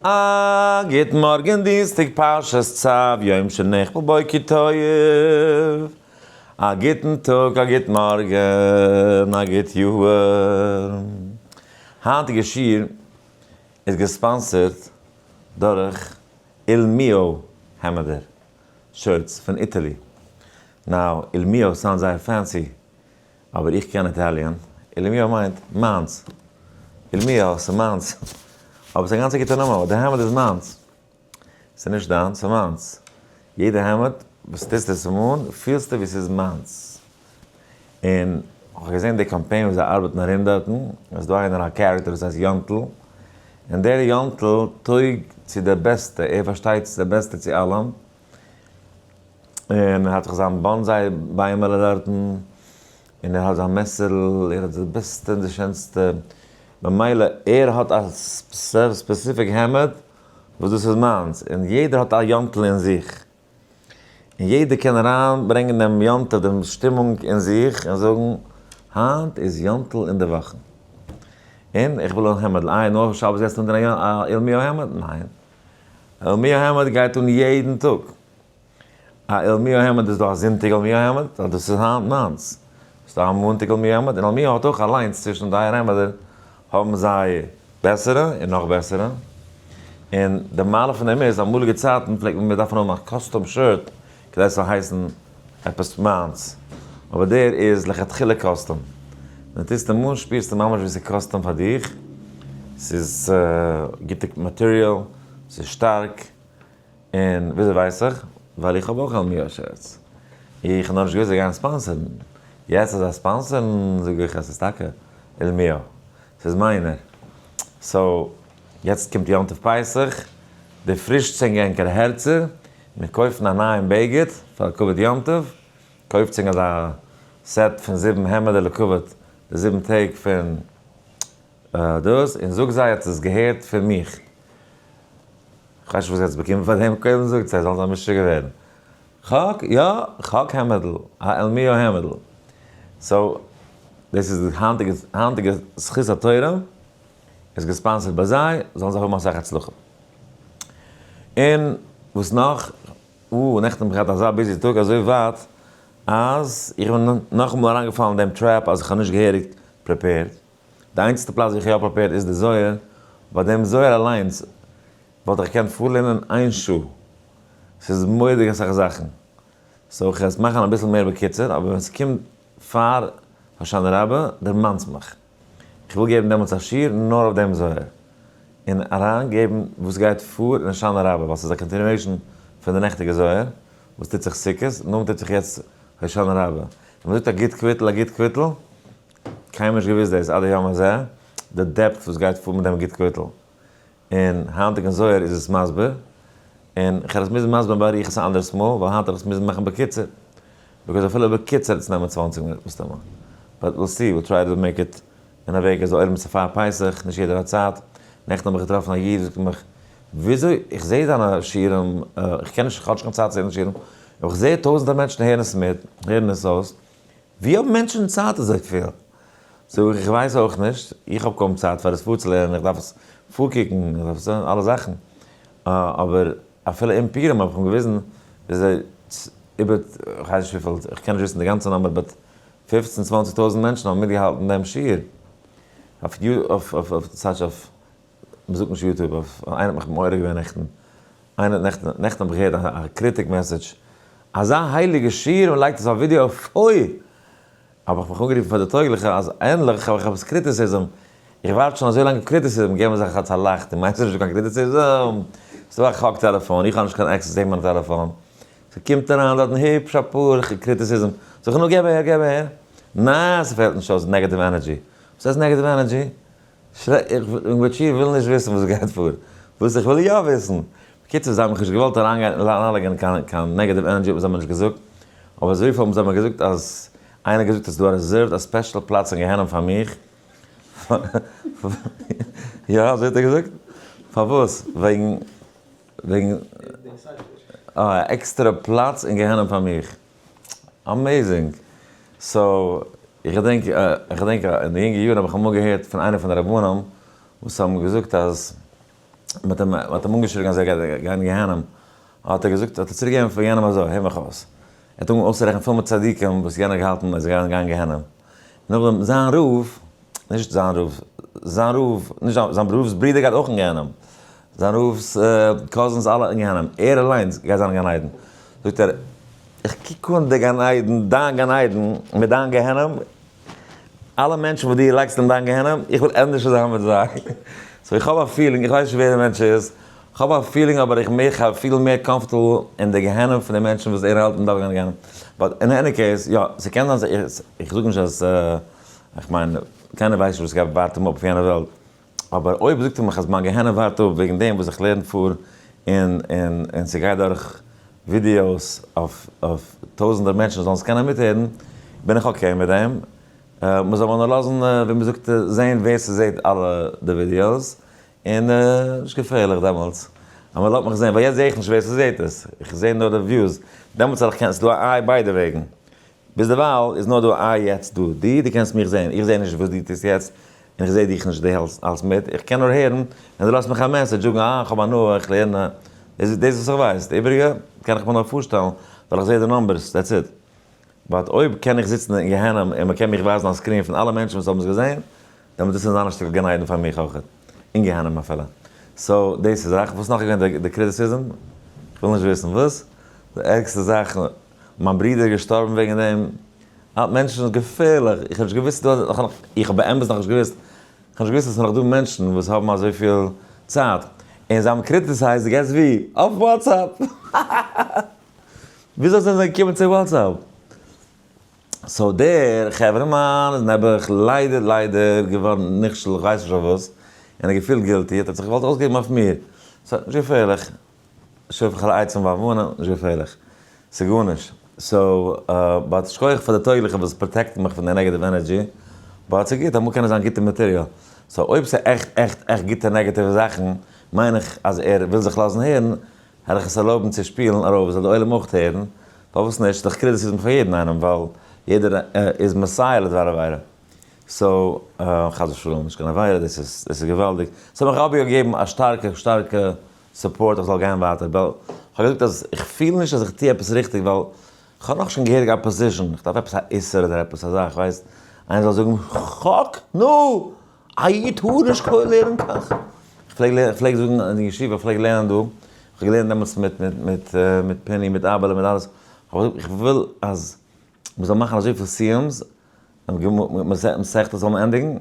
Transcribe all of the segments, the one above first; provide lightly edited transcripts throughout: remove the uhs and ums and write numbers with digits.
א גוט מארגן דינסטאג פרשת צו יום שנכפל בו כי טוב. א גוטן טאג א גוט מארגן א גוט יאהר. היינטיגע שיעור איז גע sponsor ט דורך Il Mio העמעדער shirts פון Italy. Now Il Mio sound זייער fancy אבער איך קען Italian. Il Mio מיינט מיינס. Il Mio, ס'איז מיינס. אבער ס'איז א גאנצע גוטע נאמען, אבער די העמד איז מיינס. ס'איז נישט דיינס, ס'איז מיינס. יעדע העמד וואס טוסט עס אן, פילסטו ווי ס'איז מיינס. און איך האב געזען די קאמפיין וואס זיי ארבעטן ארום דארטן, עס איז דא איינער א character וואס הייסט יאנטל, און דער יאנטל טויג צו די בעסטע, ער פארשטייט צו די בעסטע צו אלעם, און ער האט זיך זיין bonsai ביימעלע דארטן, און ער האט זיין מעסערל, ער האט די בעסטע און די שענסטע, במילא ער האט א specific העמד וואס דאס איז מיינס, און יעדער האט א יאנטל אין זיך, און יעדער קען אריין ברענגען דעם יאנטל, דעם שטימונג אין זיך, און זאגן, היינט איז יאנטל אין די וואכן, און איך וויל אן העמדל, איי נאר שבת גייסטו אן א Il Mio העמד? ניין, Il Mio העמד גייט אן יעדן טאג. א Il Mio העמד איז דא א זונטאג Il Mio העמד, אז דאס איז היינט מיינס. ס'איז דא א מאנטאג Il Mio העמד, און Il Mio האט אויך אליינס צווישן זייער העמעדער האבן זיי בעסערע און נאך בעסערע. און די מעלה פון דעם איז, אמאליגע צייטן פלעגט מען דארפן האבן א custom shirt כדי ס'זאל הייסן עפעס מיינס. אבער דער איז לכתחילה custom. ווען טוסט אים אן שפירסטו ממש ווי ס'איז custom פאר דיך. ס'איז גוטע material, ס'איז שטארק. און וויאזוי ווייס איך? ווייל איך האב אויך Il Mio shirts. איך האב נאכנישט געוואוסט זיי גייען sponsor ן. יעצט אז זיי sponsor ן זאג איך אז ס'איז טאקע Il Mio. ס'איז מיינער. So יעצט קומט יום טוב פסח, דערפרישטס ענק ענקערע הערצער מיט קויפן א נייעם בגד פאר כבוד יום טוב. קויפטס ענק אזא set פון זיבן העמעדער לכבוד די זיבן טעג פון דאס, און זאג זיי האט עס געהערט פון מיך. כ'ווייס נישט וואס יעצט באקומען פאר דעם, קודם זאגט זיי זאלן זיי משוגע ווערן. חק, יא, חק העמעדל, א Il Mio העמעדל. So, דאס איז די היינטיגע, היינטיגע זכות התורה, איז גע sponsor ט ביי זיי, זאלן זיי האבן אסאך הצלחה. און וואס נאך? אה, נעכטן האב איך געהאט אזא busy טאג אזוי ווייט אז איך בין נאכאמאל אריינגעפאלן אין דעם trap אז איך האב נישט געהעריג prepared. די איינציגסטע פלאץ ווי איך האב יא prepared איז די זוהר, ביי דעם זוהר אליינס וואלט איך געקענט פארלערנען איין שעה, ס'איז מורא'דיג אסאך זאכן, so איך וועל עס מאכן אביסל מער בקיצור, אבער ווען ס'קומט פאר הושענא רבה דערמאנטס מיך, איך וויל געבן דעמאלטס א שיעור נאר אויף דעם זוהר, און אריין געבן וואס גייט פאר אין הושענא רבה, ווייל ס'איז א continuation פון די נעכטיגע זוהר, וואס טוט זיך סוכות, נאכדעם טוט זיך יעצט הושענא רבה, ווען מ'זאגט א גוט קוויטל א גוט קוויטל, קיינמאל נישט געוואוסט דאס עד היום הזה, די depth וואס גייט פאר מיט דעם גוט קוויטל. אין היינטיגן זוהר איז עס מסביר, און כ'וועל עס מוזן מסביר באריכות א אנדערס מאל, ווייל היינט וועל איך עס מוזן מאכן בקיצור, because אפילו בקיצור וועט עס נעמען 20 מינוט מסתמא. But we'll see, we'll try to make it אין א וועג אז די עולם איז פאר פסח, נישט יעדער האט צייט. נעכטן האב איך געטראפן א איד וואס זאגט מיך, וויאזוי, איך זע דיינע שיעורים, איך קען נישט, איך האב נישט קיין צייט צו הערן שיעורים, אבער איך זע טויזנטער מענטשן הערן עס מיט, הערן עס אויס, ווי האבן מענטשן צייט אזויפיל? זאג איך, איך ווייס אויך נישט, איך האב קוים צייט פאר עס פארצולערנען, איך דארף עס פארקוקן, איך דארף עס אלע זאכן. אבער אפילו אין פורים האב איך אים געוויזן וויאזוי איבער, איך ווייס נישט וויפיל, איך קען נישט וויסן די גאנצע number, but פופצן צוואנציג טויזנט מענטשן האבן מיטגעהאלטן דעם שיעור אויף אויף סאטש אויף, מ'זאגט נישט YouTube, אויף, איינער האט מיך מעורר געווען נעכטן, איינער האט נעכטן, נעכטן האב איך געהערט א critic message, אזא הייליגע שיעור מען לייגט עס אויף ווידיאו, פוי! האב איך מיך אנגערופן פאר די טויגליכע אז ענדליך האב איך עפעס criticism, איך ווארט שוין אזוי לאנג אויף criticism, געבן זיי זיך א לאך, דו מיינסט נישט דא קיין criticism? ס'איז דא א חק טעלעפאן, איך האב נישט קיין access צו מיין טעלעפאן, ס'קומט אריין דארטן היפש אפאר criticism, זאג איך נו געב אהער געב אהער, ניין ס'פעלט נישט אויס, negative energy, וואס הייסט negative energy? איך וויל נישט וויסן וואס גייט פאר, וואס איך וויל יא וויסן, בקיצור זיי האבן מיך נישט געוואלט אריינגיין אריינלייגן קיין קיין negative energy האבן זיי מיר נישט געזאגט, אבער אזויפיל האבן זיי מיר געזאגט אז איינער האט געזאגט אז ס'איז דא א reserved א special פלאץ אין גיהנום פאר מיך, יא אזוי האט ער געזאגט? פארוואס? וועגן וועגן א עקסטערע פלאץ אין גיהנום פאר מיך. Amazing! So, איך געדענק, איך געדענק אין די יונגע יארן האב איך אמאל געהערט פון איינער פון די רבנים וואס האבן געזאגט אז. מ'האט אים מ'האט אים אנגעשריגן אז ער גייט גיין אין גיהנום, האט ער געזאגט, האט ער צוריק געגעבן פאר יענעם אזוי, הער מיך אויס, ער האט אנגעהויבן אויסצורעכענען פול מיט צדיקים וואס יענער האט געהאלטן אז זיי גייען גיין אין גיהנום, נאכדעם זיין רב, נישט זיין רב, זיין רב, נישט זיין, זיין רב'ס ברודער גייט אויך אין גיהנום, זיין רב'ס cousins אלע אין גיהנום, ער אליינס גייט זיין אין גן עדן, זאגט ער, איך קוק אן די גן עדן, דיין גן עדן, מיט דיין גיהנום, אלע מענטשן וואס דו לייגסט אין דיין גיהנום, איך וויל ענדערש זיין מיט זיי. so איך האב א feeling, איך ווייס נישט ווער דער מענטש איז, איך האב א feeling אבער איך מער פיל מער comfortable אין די גיהנום פון די מענטשן וואס ער האלט מ'דארף גיין אין גיהנום. but in any case, יא, ס'קען זיין אז איך זאג נישט אז, איך מיין, קיינער ווייסט נישט וואס גייט ווארט אים אפ אויף יענע וועלט, אבער אויב זאגט ער מיך אז מיין גיהנום ווארט אפ וועגן דעם וואס איך לערן פאר און און און ס'גייט דורך ווידיאוס אויף אויף טויזענטער מענטשן זאלן עס קענען מיטהערן, בין איך okay מיט דעם. מ'זאל מיר נאר לאזן ווי מ'זאגט זעהן ווער ס'זעהט אלע די ווידיאוס, און נישט געפערליך דעמאלטס אז מ'לאזט מיך זעהן, ווייל יעצט זעה איך נישט ווער ס'זעהט עס, איך זעה נאר די views, דעמאלטס וועל איך קענען, ס'איז דא א איי ביידע וועגן, ביזדערווייל איז נאר דא א איי יעצט דא, דו דו קענסט מיך זעהן, איך זעה נישט וואס דו טוסט יעצט, און איך זעה דיך נישט, דו האלסט אלס מיט, איך קען נאר הערן ווען דו לאזט מיך א message זאגן אה איך האב הנאה איך לערן דאס איז וואס איך ווייס, די איבעריגע קען איך מיר נאר פארשטעלן ווייל איך זעה די numbers, that's it. but אויב קען איך זיצן אין גיהנום און מ'קען מיך ווייזן א screen פון אלע מענטשן וואס האבן עס געזען, דעמאלט איז עס זיין א שטיקל גן עדן פאר מיך אויך, אין גיהנום אפילו. so דאס איז זאך. וואס נאך איז געווען די criticism? כ'וויל נישט וויסן. וואס? די ערגסטע זאך, מיין ברודער איז געשטארבן וועגן דעם. אה, מענטשן איז געפערליך. איך האב נישט געוואוסט דא, איך האב באמת נאכנישט געוואוסט. איך האב נישט געוואוסט אז ס'איז נאך דא מענטשן וואס האבן אזויפיל צייט. און זיי האבן criticized, guess ווי? אויף WhatsApp! וויאזוי זענען זיי געקומען צו WhatsApp? so דער חברה'מאן איז נעבעך ליידער ליידער געווארן נכשל איך ווייס נישט אויף וואס, און ער האט געפילט guilty, האט ער זיך געוואלט אויסגעבן אויף מיר. so נישט געפערליך, שופך על עצים ואבנים, נישט געפערליך, ס'איז גארנישט. so but שכוח פאר די טויגליכע וואס protect ן מיך פון די negative energy, but ס'איז גוט, אמאל קען עס זיין גוטע material. so אויב ס'איז עכט עכט עכט גוטע נעגאטיווע זאכן, מיין איך אז ער וויל זיך לאזן הערן, העל איך עס ערלויבן צו שפילן ארויף זאל די עולם אויך הערן, פארוואס נישט, ס'דאך criticism פאר יעדן איינעם ווייל יעדער איז מסייע לדבר עבירה, so חס ושלום נישט קיין עבירה, דאס איז דאס איז געוואלדיג, ס'האט מיך אבי געגעבן א שטארקע שטארקע support איך זאל גיין ווייטער, ווייל כ'האב געזאגט אז איך פיל נישט אז איך טו עפעס ריכטיג ווייל כ'האב נאך שוין געהעריג opposition, כ'דארף עפעס א איסור אדער עפעס א זאך, ווייסט, איינער זאל זאגן חק נו! א איד טאר נישט כולל לערנען כך. איך פלעג לערנען, איך פלעג זאגן אין די ישיבה, איך פלעג לערנען דא, איך האב געלערנט דעמאלטס מיט מיט מיט מיט פיני, מיט אבעלע, מיט אלעס, איך האב געזאגט איך וויל אז מען זאל מאכן אזויפיל סיום'ס, מסכתות זאל מען ענדיגן, און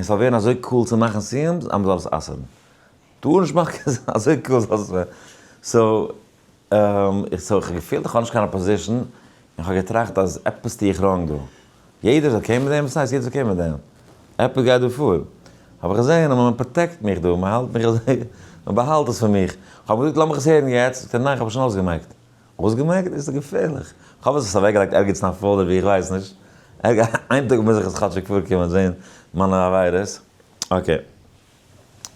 ס'זאל ווערן אזוי cool צו מאכן סיום'ס אז מען זאל עס אסר'ן. טאר נישט מאכן אזוי cool זאל עס ווערן. so איך האב געפילט איך האב נישט קיין opposition, און איך האב געטראכט אז עפעס טו איך wrong דא. יעדער איז okay מיט דעם? וואס הייסט יעדער איז okay מיט דעם? עפעס גייט דא פאר. האב איך געזען אז מען protect מיך דא, מען האלט מיך אזוי, מען באהאלט עס פון מיך. איך האב געזאגט לאמיך עס הערן יעצט, זאגט ער ניין איך האב עס שוין אויסגעמעקט. אויסגעמעקט? דאס איז געפערליך. איך האב עס אוועקגעלייגט ערגעץ אין א folder ווי איך ווייס נישט. איין טאג מוז איך עס כאטשיג פארקומען זען מיינע עבירות. okay.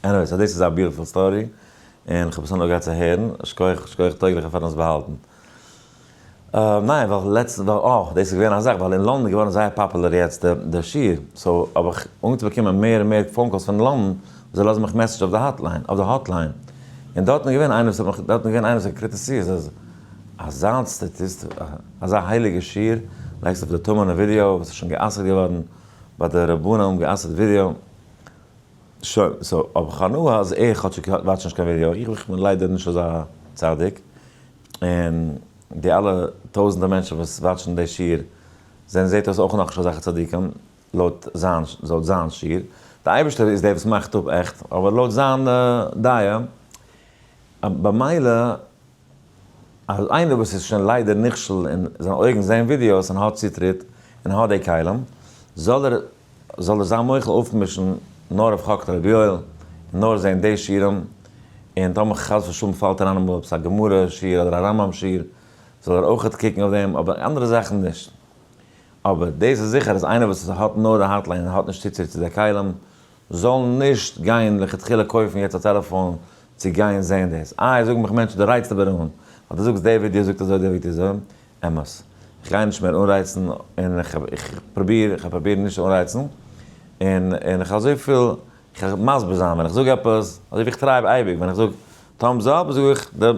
anyway, so דאס איז א beautiful story, און כ'האב עס הנאה געהאט צו הערן, שכוח שכוח טויגליכער פארן עס באהאלטן. ניין, ווייל לעצטנס, ווייל אה, דאס איז געווען א זאך, ווייל אין לאנדאן איז געווארן זייער פאפולער יעצט די שיעור, so האב איך אנגעהויבן צו באקומען מער און מער phone calls פון לאנדאן, וואס זיי לאזן מיך message אויף די hotline, אויף די hotline, און דארטן איז געווען איינער וואס האט מיך, דארטן איז געווען איינער וואס האט קריטיסירט אז אזאנס דו טוסט, אזא הייליגע שיעור, לייגסט אויף די טמא'נע ווידיאו וואס איז שוין גע'אסר'ט געווארן ביי די רבנים, האבן גע'אסר'ט ווידיאו. שוין, so האב איך הנאה אז ער כאטשיג watch ט נישט קיין ווידיאו, איך בין ליידער נישט אזא צדיק, און די אלע טויזענטער מענטשן וואס watch ן די שיעור זענען זעט אויס אויך נאכנישט אזעלכע צדיקים, לויט זיין לויט זיין שיעור, די אייבערשטער איז דער וואס מאכט אפ עכט, אבער לויט זיין דעה, במילא אז איינער וואס איז שוין ליידער נכשל אין זיין אויגן זען ווידיאוס און האט צוטריט און האט די כלים, זאל ער זאל ער זיין מוחל אויפמישן נאר אויף חקת רבי יואל און נאר זען די שיעורים, און טאמער חס ושלום פאלט אריין אמאל עפעס א גמרא שיעור אדער א רמב ם שיעור זאל ער אויכעט קוקן אויף דעם, אבער אנדערע זאכן נישט. אבער דאס איז זיכער אז איינער וואס האט נאר די hotline און האט נישט צוטריט צו די כלים זאל נישט גיין לכתחילה קויפן יעצט א טעלעפאן צו גיין זען דאס. איי זאגן מיך מענטשן דו רייצט אבער אן, ווייל דו זאגסט די ווידעא זאגט אזוי די ווידעא אזוי, אמת. איך גיי נישט מער אנרייצן און איך פרוביר, איך פרוביר נישט אנרייצן, און און איך האב אזויפיל. איך וועל מסביר זיין ווען איך זאג עפעס, אזוי ווי איך טרייב אייביג, ווען איך זאג thumbs up זאג איך די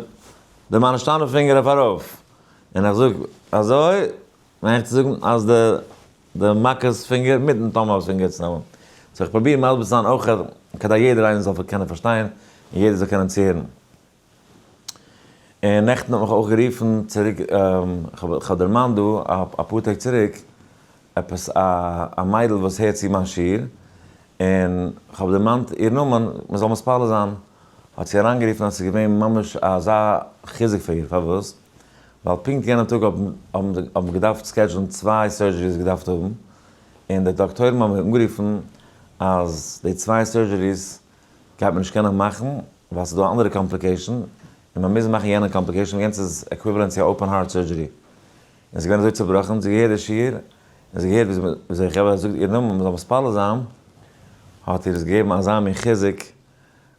די מיינע שטאנע פינגער אויף ארויף, און איך זאג אזוי מיין איך צו זאגן אז די די מכות פינגער מיטן thumb up פינגער צוזאמען. so איך פרוביר מסביר צו זיין אויך כדי יעדער איינער זאל קענען פארשטיין און יעדער זאל קענען צוהערן. און נעכטן האט מיך אויך גערופן צוריק, כ'האב דערמאנט דא אפאר טעג צוריק, עפעס א מיידל וואס הערט צו מיין שיעור, און כ'האב דערמאנט איר נאמען מ'זאל מתפלל זיין, האט זי אריינגערופן אז ס'איז געווען ממש אזא חיזוק פאר איר, פארוואס? ווייל פונקט יענעם טאג האבן געדארפט schedule ן צוויי surgeries געדארפט האבן, און די דאקטוירים האבן איר אנגערופן אז די צוויי surgeries גייט מען נישט קענען מאכן ווייל ס'איז דא א אנדערע complication און מען מוז מאכן יענע complication ווייל יענץ איז equivalent צו א open heart surgery. און זי איז געווען אזוי צובראכן, זי האט געהערט די שיעור און זי האט געהערט וויאזוי איך האב געזאגט איר נאמען מען זאל מתפלל זיין, האט איר עס געגעבן אזא מין חיזוק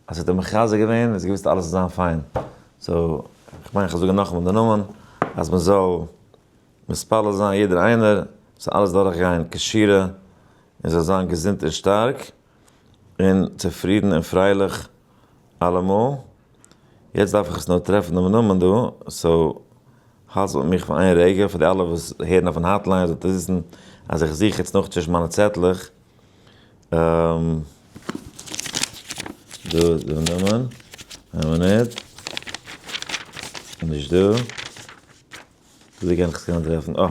אז ס'האט איר מחזק געווען און זי האט געוואוסט אלעס וועט זיין פיין. so כ'מיין כ'זאג נאכאמאל די נאמען אז מען זאל מתפלל זיין יעדער איינער ס'זאל אלעס דורכגיין כשורה און זאל זיין געזונט און שטארק. און צופרידן און פרייליך אלעמאל. יעצט דארף איך עס נאר טרעפן דעם נאמען דא, so האלטס מיט מיך פאר איין רגע, פאר די אלע וואס הערן אויפן hotline זאלט איר וויסן אז איך זוך יעצט נאך צווישן מיינע צעטלעך דא איז דער נאמען, איין מינוט, נישט דא, וויאזוי קען איך עס קענען טרעפן, אה,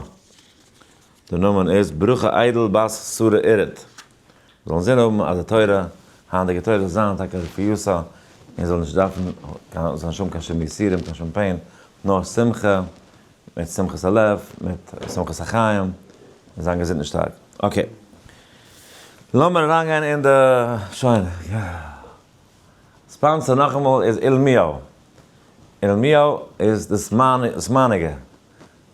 דער נאמען איז ברכה איידל בת שרה אירית. זאלן זין האבן אז די תורה, היינטיגע תורה זאל זיין טאקע רפואתה, און זאל נישט דארפן קיין, זאל נישט האבן קיין שום יסורים, קיין שום pain, נאר שמחה, מיט שמחת הלב, מיט שמחת החיים, און זיין געזונט און שטארק. okay. לאמיר אריינגיין אין די, שוין. sponsor נאכאמאל איז Il Mio. Il Mio איז דאס מייניגע,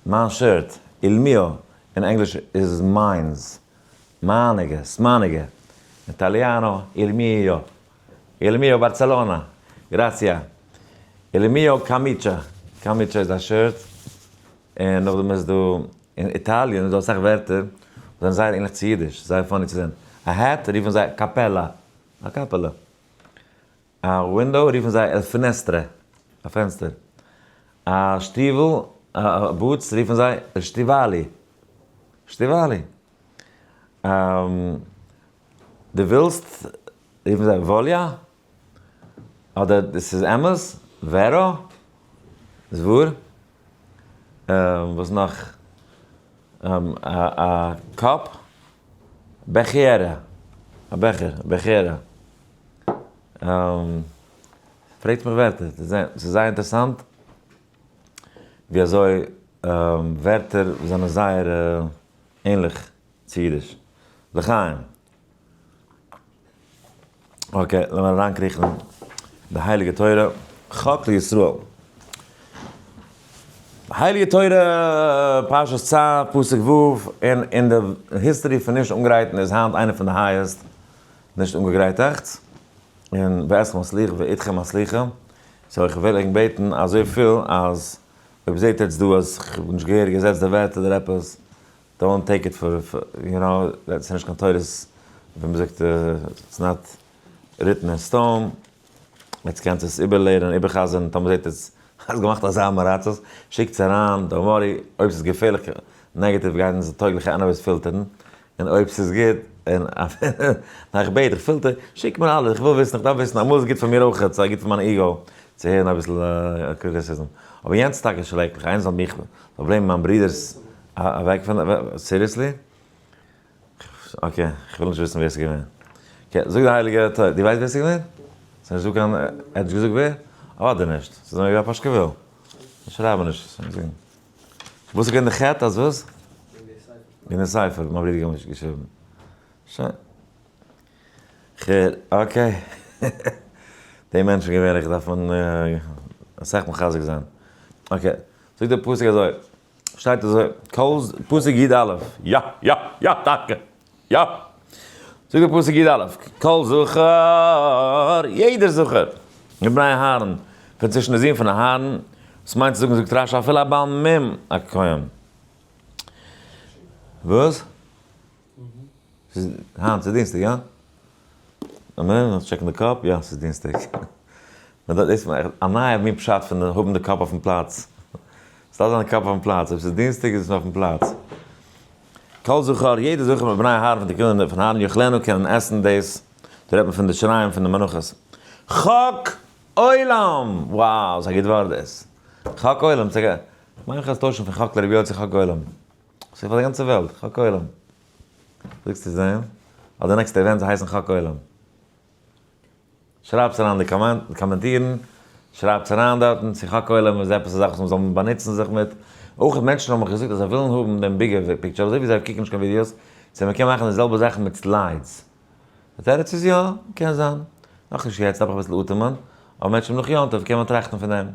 מיין shirt. Il Mio אין ענגליש איז מיינס. מייניגע, ס'מייניגע, איטאליאנא, Il Mio, Il Mio Barcellona, grazia, Il Mio camicia, camicia איז א shirt, און נאכדעם איז דא, אין Italian איז דא אסאך ווערטער וואס זענען זייער ענליך צו אידיש, זייער funny צו זען, א hat רופן זיי cappella, א קאפעלע, א window רופן זיי il finestra, א פענסטער, א שטיוול, א boots רופן זיי stivali, stivali. דו ווילסט רופן זיי voglio? אדער דאס איז אמת? vero? איז וואר? וואס נאך? א cup? bicchiere. א בעכער, bicchiere. פרעגטס מיך ווערטער, ס'איז זייער אינטערעסאנט ווי אזוי ווערטער זענען זייער ענליך צו אידיש. לחיים. okay, לאמיר אריינקריכן די הייליגע תורה, חק לישראל. די הייליגע תורה, פרשת צו, פסוק ו', און אין די history פון נישט אנגרייטן איז היינט איינע פון די highest נישט אנגעגרייטעכטס, און ואתכם הסליחה ואתכם הסליחה, so איך וויל ענק בעטן אזויפיל אז אויב זעט עטץ דא אז כ'האב נישט געהעריג געזעצט די ווערטער אדער עפעס, don't take it for, you know, ס'איז נישט קיין תורות, ווי מ'זאגט, it's not written in stone, עטץ קענטס עס איבערלערנען, איבער'חזר'ן, טאמער זעט עטץ אז געמאכט אזא עם-הארצות, שיקטס אריין, don't worry, אויב ס'איז געפערליך negative גייט אונזער טויגליכע anyways פילטערן, און אויב ס'איז גוט, און ניין איך בעט דיך, פילטער, שיק מיר אלעס, איך וויל וויסן, איך דארף וויסן, אמאל איז גוט פאר מיר אויך, ס'איז גוט פאר מיין ego צו הערן אביסל criticism, אבער יענץ איז טאקע שרעקליך, איינער זאל מיך, זאל blame ן מיין ברודער'ס אוועק פון, seriously? okay, איך וויל נישט וויסן ווער ס'איז געווען. okay, זאג די הייליגע תורה, דו ווייסט ווער ס'איז געווען? ס'איז נישט דא קיין, ער האט נישט געזאגט ווער? אוודאי נישט, ס'איז נאר געווען א פאשקעוויל. שרייבן נישט. וואס איז געווען די חטא אז וואס? וועגן די ספר, מיין ברודער האט געשריבן. שוין. כ'הער, okay. די מענטשן געווענליך דארף מען אסאך מחזק זיין. okay, זאגט דער פסוק אזוי, שטייט אזוי, כל פסוק י א, יא, יא, יא, טאקע, יא. זאגט דער פסוק י א, כל זכר, יעדער זכר, מבני אהרן, פון צווישן די זין פון אהרן, וואס מיינט צו זאגן, זאגט רש י, אפילו א בעל מום, א כהן. וואס? ס'איז היינט, ס'איז דינסטאג, יא? א מינוט, נאך טשעקן די קאפ, יא ס'איז דינסטאג. דאס איז א נייע מין פשט פון האבן די קאפ אויפן פלאץ. ס'דארף זיין די קאפ אויפן פלאץ, אויב ס'איז דינסטאג איז עס אויפן פלאץ. כל זכר, יעדער זכר מבני אהרן פון די קינדער פון אהרן יאכלנו קענען עסן דאס, דא רעדט מען פון די שיריים פון די מנחות. חק עולם! wow, ס'איז א גוט ווארט דאס. חק עולם, כ'מיין איך אז טוישן פון חק לרבי יואל צו חק עולם. ס'איז פאר די גאנצע וועלט, חק עולם. זאגסט צו זען אז די נעקסטע event זאל הייסן חק עולם. שרייבטס אריין די comment, קאמענטירן, שרייבטס אריין דארטן צו חק עולם איז עפעס א זאך וואס מ'זאל באנוצן זיך מיט. אויך מענטשן האבן מיך געזאגט אז זיי ווילן האבן דעם bigger picture, אזוי ווי זיי קוקן נישט קיין ווידיאוס, צו מ'קען מאכן די זעלבע זאך מיט slides. די תירוץ איז יא, קען זיין. נאכנישט יעצט, דארף איך אביסל אטעמען. אבער מענטשן נאך יום טוב קען מען טראכטן פון דעם.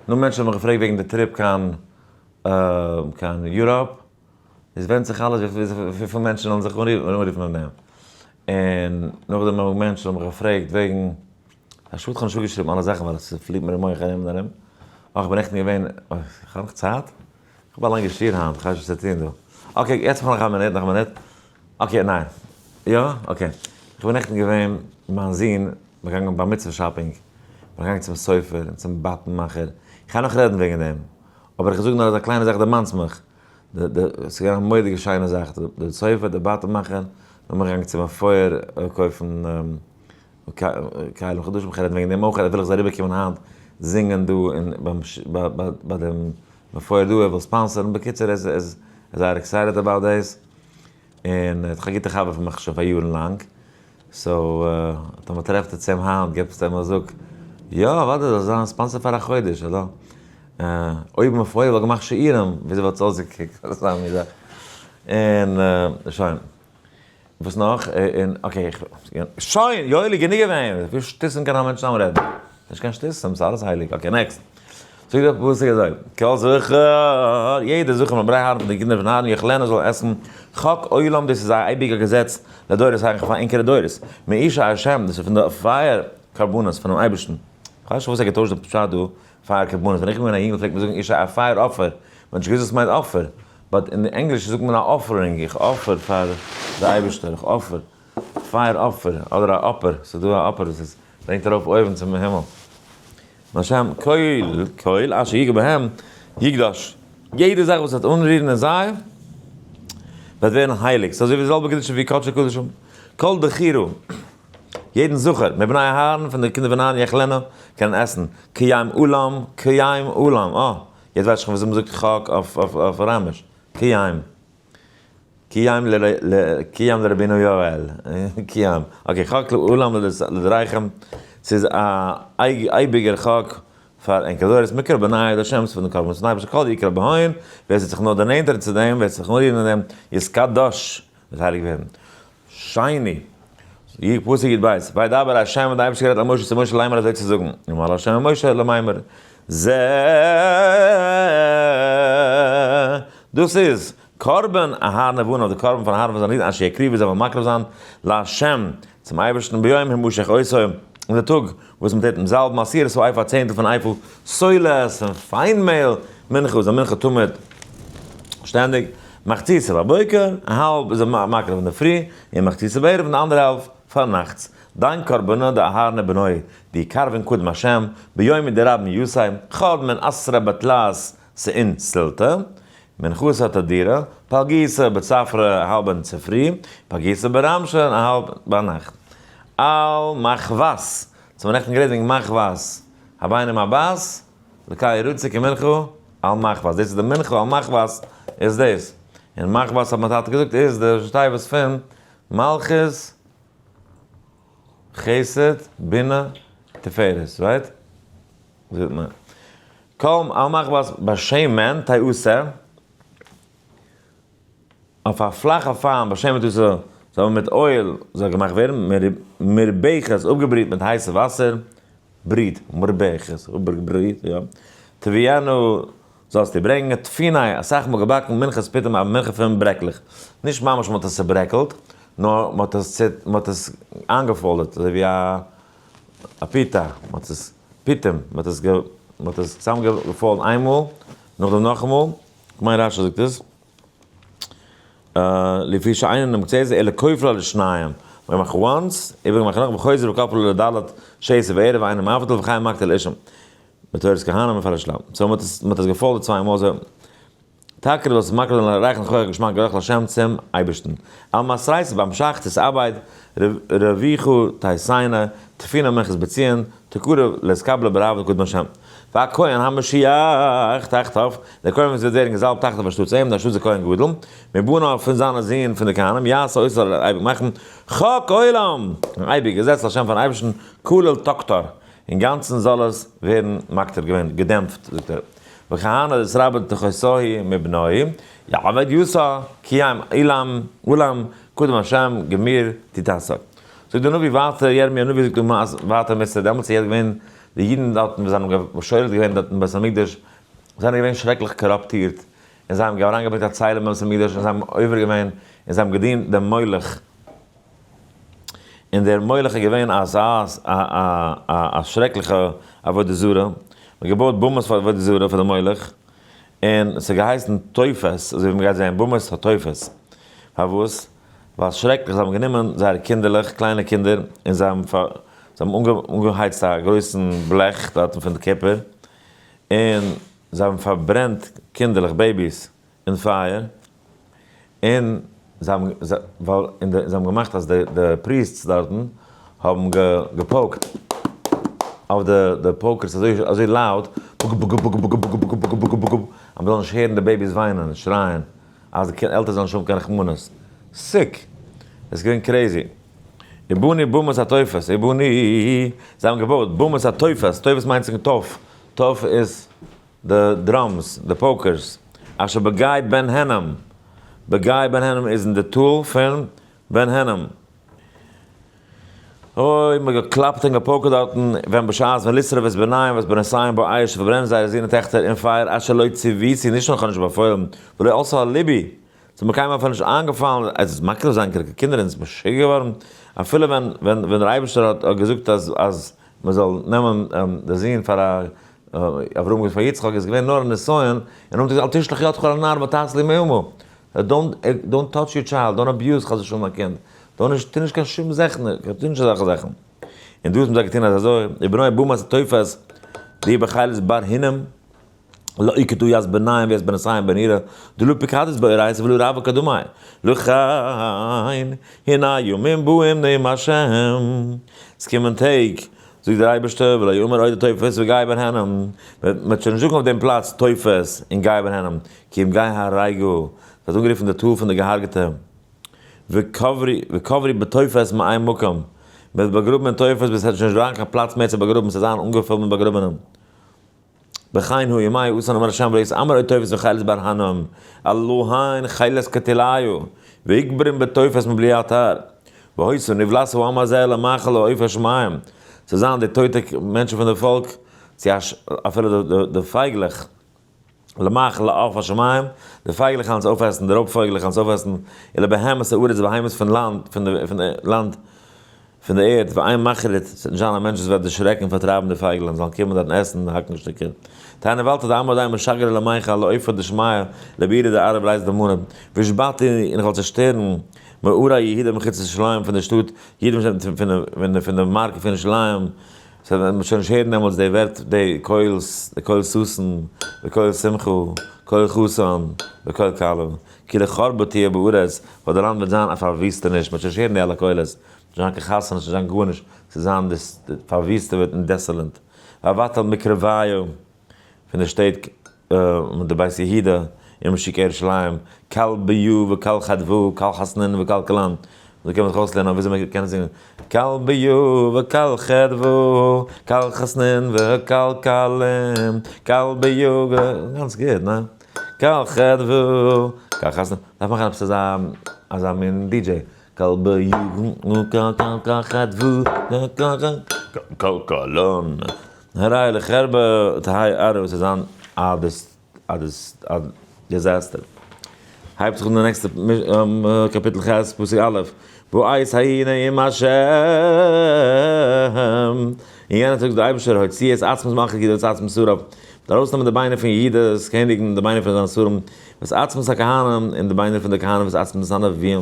נו, מענטשן האבן מיך געפרעגט וועגן די trip קיין קיין Europe. עס ווענדט זיך אלעס וויפיל מענטשן וועלן זיך אנרופן אויף דעם. און נאכדעם האבן מענטשן האבן מיך געפרעגט וועגן, א שאד כ'האב נישט אפגעשריבן אלע זאכן ווייל עס פליט מיר אין מח ארום און ארום. אה, כ'בין נעכטן געווען, איך האב נאך צייט? כ'האב א לאנגע שיעור היינט, כ'ווייס נישט וואס צו טון דא. okay, יעצט האב איך נאך א מינוט, נאך א מינוט. okay, ניין. יא? okay. כ'בין נעכטן געווען מיט מיין זון, מיר געגאנגען בר מצוה shopping. מיר געגאנגען צום סופר און צום באטן מאכער. כ'גיי נאך רעדן וועגן דעם. אבער איך זאג נאר אזא קליינע זאך דערמאנסט מיך. ס'איז געווען א מורא'דיגע שיינע זאך, די סופר, די באטן מאכער, נאכדעם בין איך געגאנגען צום מפואר קויפן כלים חדשים, כ'רעד וועגן דעם אויך, ער וויל איך זאל אריבערקומען היינט זינגען דא אין ביי דעם מפואר דא, ער וויל ספאנסערן, בקיצור ער איז זייער excited about דאס, און ער איז דאך א גוטע חבר פון מיך שוין פאר יארן לאנג, so טאמער טרעפט עטס אים היינט געבטס אים א זאג, יא אוודאי זאל זיין sponsor פאר א חודש, האלא? אויב מפואר וואלט געמאכט שיעורים וויאזוי וואלט עס אויסגעקוקט? אזא מין זאך. און שוין. וואס נאך? און okay, איך שוין! יואלי גענוג געווען! וויפיל שטותים קען א מענטש צוזאם רעדן? נישט קיין שטותים, ס'איז אלעס הייליג. okay, next. זאגט דער פסוק אזוי, כל זכר, יעדער זכר מבני אהרן פון די קינדער פון אהרן יאכלנו זאל עסן חק עולם, דאס איז א אייביגע געזעץ לדורות אייך פאר ענקערע דורות, מאשי השם, דאס איז פון די פייער קרבנות פונעם אייבערשטן. כ'ווייס נישט פארוואס ער האט געטוישט די פשט דא, פייער קרבנות, ווען איך בין געווען א יונגל פלעגט מען זאגן אשי א פייער אפער, מ'האט נישט געוואוסט וואס מיינט אפער, but אין ענגליש זאגט מען א offering, איך אפער פאר די אייבערשטער, איך אפער, פייער אפער, אדער א אפער, ס'איז דא א אפער וואס עס ברענגט ארויף אויבן צום הימל. להשם כל כל אשר יגע בהם יקדש, יעדע זאך וואס וועט אנרירן אין זיי וועט ווערן הייליג, ס'איז אזוי ווי די זעלבע קדושה ווי קדשי קדשים, כל דכירו, יעדן זכר, מבני אהרן, פון די קינדער פון אהרן יאכלנו, קענען עסן, קיים עולם, קיים עולם, אה, יעצט ווייס איך שוין וויאזוי מ'זאגט חק אויף אראמיש, קיים. קיים קיים לרבינו יואל, קיים, okay, חק לעולם לדריכם, ס'איז א אייביגער חק פאר ענקער דורות, מקרא בני די שמות פון די קרבנות פון אייבערשטער כל יקרא בהון, ווער ס'וועט זיך נאר דערנענטערן צו דעם, וועט זיך אנרירן אין דעם, יתקדש, וועט הייליג ווערן. שני, י פסוק י ב, וידבר ה' און די אייבערשטער גערעדט אל משה צו משה לאמר אזוי צו זאגן, אמר ה' אל משה למימר, זה, דאס איז, קרבן אהרן ובניו, די קרבן פון אהרן און זיינע זין, אשר יקריבו זיי וועלן מקריב זיין לה', צום אייבערשטן, ביום המשח אותו, אין די טאג וואס מען טוט אים זאלבן, עשירית האיפה א צענטל פון איפה, סולת פון פיין מעהל, מנחה איז א מנחה תמיד, שטענדיג, מחציתה בבוקר, א האלב איז ער מקריב אינדערפרי, און מחציתה בערב און די אנדערע העלפט פארנאכטס, דיין קרבנא דאהרן ובנוי יקרבון קדם השם, ביומי דרבים יסי, חד מן עשרה בתלת סאין סילתא, מנחתא תדירא, פלגיתא בצפרא א האלב אין צופרי, פלגיתא ברמשא א האלב ביינאכט. על מחבת, צום נעכטן גערעדט וועגן מחבת, הבן עם הבת, לקה ירצה כמנחה על מחבת, דאס איז די מנחה על מחבת איז דאס, און מחבת האט מיין טאטע געזאגט איז די ראשי תיבות פון מלכות, חסד, בינה, תפארת, right? זאגט מען. כל על מחבת בשמן תעשה, אויף א פלאכע פאן בשמן תעשה, זאל מען מיט אויל זאל געמאכט ווערן, מרבכת אפגעבריט מיט הייסע וואסער, בריט, מרבכת, אפגעבריט, יא, תביאנו זאלסטו ברענגען, תפיני, אסאך מאל געבאקן, מנחת פתים, א מנחה פון ברעקלעך, נישט ממש מען האט עס צעברעקלט, נאר מען האט עס מען האט עס איינגעפאלדעט, אזוי ווי א פיתה, מען האט עס, פיתים, מען האט עס מען האט עס צוזאמגעפאלדן איינמאל, נאכדעם נאכאמאל, כ'מיין רשי זאגט עס, לפי שאינו נמצא זה אלא כופלה לשניים, מען מ'האט געמאכט once, איבערגעמאכט נאך וחוזר וכפל לד' שעת וערב ואינו מבדיל וחיים מקטל אישם. בתורת כהנים מפרש לה. so מ'האט עס מ'האט עס גע fold ט צוויי מאל אזוי. טאקע דאס מקריב זיין ריח ניחוח געשמאק גערוך לשם צום אייבערשטן. על מסרייסה ביים שחט איז אבייד רוויחו תייסיינא תפינה מנחת בציון תקרב להתקבלה ברב נקוד משם. והכהן המשיח תחתיו, דער כהן וואס וועט ווערן געזאלבט תחתיו אנשטאטס אים, אנשטאטס דער כהן גדול, מבניו פון זיינע זין פון די כהנים, יעשה אותו זאל ער אייביג מאכן חק עולם, אן אייביג געזעץ לשם פארן אייבערשטן, כליל תקטר, אינגאנצן זאל עס ווערן מקטיר געווען, געדעמפט, זאגט ער, וכהנא דתרבה תחוסוהי מבנוהי, יעבד יוסא, קיים אילם, אולם, קדם השם, גמיר, תתעסק. זאגט דער נביא ווייטער, ירמי' הנביא זאגט דא ווייטער מוסר, דעמאלטס איז יעצט געווען די אידן דארטן וואס זענען שולט געווען דארט אין בית המקדש, זענען געווען שרעקליך קאראפטירט, און זיי האבן אריינגעברענגט א צלם אין בית המקדש, און זיי האבן עובר געווען, און זיי האבן געדינט דעם מולך, און דער מולך איז געווען אזא א שרעקליכע עבודה זרה, מען האט געבויט במות פאר עבודה זרה פאר דעם מולך, און עס האט געהייסן תופת, אזוי ווי מען גייט זען, במות התופת, פארוואס? ווייל שרעקליך, זיי האבן גענומען זייערע קינדערלעך, קליינע קינדער, און זיי האבן זיי האבן אנגעהייצט א גרויסן בלעך דארטן פון די קופער, און זיי האבן פארברענט קינדערלעך, babies, אין פייער, און זיי האבן ווייל און זיי האבן געמאכט אז די די priests דארטן האבן געפויקט אויף די די pokers אזוי אזוי loud, בוקו-בוקו-בוקו-בוקו-בוקו-בוקו-בוקו-בוקו, אז מ'זאל נישט הערן די babies וויינען און שרייען, אז די עלטערן זאלן נישט האבן קיין רחמנות. sick! עס איז געווען crazy. ובנו במות התופת, ובנו, זיי האבן געבויט במות התופת, תופת מיינט זיך תוף, תוף איז די drums, די pokers, אשר בגיא בן הנם, בגיא בן הנם איז אין די טאל פון בן הנם. אוי, מען האט געקלאפט און געפאוקערט דארטן, ווען בשעת ווען לשרוף את בניהם ואת בנותיהם באש, פארברענען זייערע זין און טעכטער אין פייער, אשר לא ציוויתי, נישט נאר איך האב נישט באפוילן, ולא עלתה על לבי, ס'איז מיר קיינמאל אפילו נישט איינגעפאלן אז מקריב זיין קינדער און איז משוגע געווארן, אפילו ווען ווען ווען דער אייבערשטער האט געזאגט אז אז מען זאל נעמען די זון פאר א אברהם געזאגט פאר יצחק איז געווען נאר א נסיון, און האט געזאגט אל תשלח ידך אל הנער ותעש לי מאומה, don't don't touch your child, don't abuse חס ושלום א קינד, don't נישט טו נישט קיין שום זאכן, טו נישט אזעלכע זאכן. און דא האט מען זיי געטון אז אזוי, ובנו במת התופת, די בחילת בר הינם. לא יקטו יז בניהם ויז בנסיהם בנירה, דלא פיקדות באורייתא ולא רבא קדמאי, לכן הנה ימים באים נאום השם, עס קומען טעג, זאגט דער אייבערשטער, ולא יאמר עוד התופת וגיא בן הנם, מען וועט שוין נישט זאגן אויף דעם פלאץ תופת און גיא בן הנם, כי אם גיא הריגה, עס ווערט אנגערופן די טאל פון די געהארגעטע, וקברי בתופת מאין מקום, מען וועט באגראבן אין תופת ביז עס וועט שוין נישט זיין קיין פלאץ מער צו באגראבן, עס וועט זיין אנגעפילט מיט באגראבענע. וכן הוא ימי אסון אמר השם ולא יתאמר עוד תופס וחילת בר הנם, אלהין חילת קטליו, ויקברים בתופס מבלי אתר. והיתה נבלת העם הזה למאכל לעוף השמים, צו זיין די טויטע מענטשן פון די פאלק, צו אפילו די פייגלעך, למאכל לעוף השמים, די פייגלעך וועלן עס אויפעסן, די רויב פויגלעך וועלן עס אויפעסן, ולבהמות הארץ, די בהמות פון לאנד, פון די לאנד. פון דער ערד, ואין מחריד, ס'וועט נישט זיין א מענטש וואס וועט דערשרעקן און פארטרייבן די פייגלען, זאלן קומען דארטן עסן און האקן שטיקער. תנא ואלתא דאמר דיין משגר למיכל לעופא דשמיא לבירא דארעא ולית דמנא, והשבתי און איך וועל צעשטערן מערי יהודה מחוץ לירושלים פון דער שטאט יהודה פון די מארק פון ירושלים, ס'וועט מען שוין נישט הערן דעמאלטס די ווערט די קולות, די קול ששון וקול שמחה, קול חתן וקול כלה, כי לחרבה תהיה בארץ, ווייל די לאנד וועט זיין א פארוויסטעניש, מ'וועט שוין נישט הערן די אלע קולות, נישט זיין קיין חתונות, נישט זיין גארנישט, ס'וועט זיין פארוויסטעוועט און desolate. ואבטל מקרביו, פון די שטעט די בית יהודה און משוקי ירושלים, קל ביו וקל חדוה, קל חתנין וקל כלן, אזוי קען מען זיך אויסלערנען וויאזוי מען קען זינגען, קל ביו וקל חדוה, קל חתנין וקל כלן, קל ביו, גאנץ גוט, ניין? קל חדוה, קל חתנין, דארף מאכן עפעס אזא אזא מין DJ, קל ביו קל קל קל חדוה, קל קל קל כלן, הרי לחרבה תהא ערב עס וועט זיין א א disaster. הייבט זיך אן די נעקסטע קאפיטל ח' פסוק א', בעת ההיא נאום השם, אין יענע טאג זאגט דער אייבערשטער הוציא את עצמות מלכי יהודה ואת עצמות שריו, מ'וועט ארויסנעמען די ביינער פון יהודה'ס קעניגן, די ביינער פון זיינע שרים, ואת עצמות הכהנים, און די ביינער פון די כהנים, ואת עצמות הנביאים.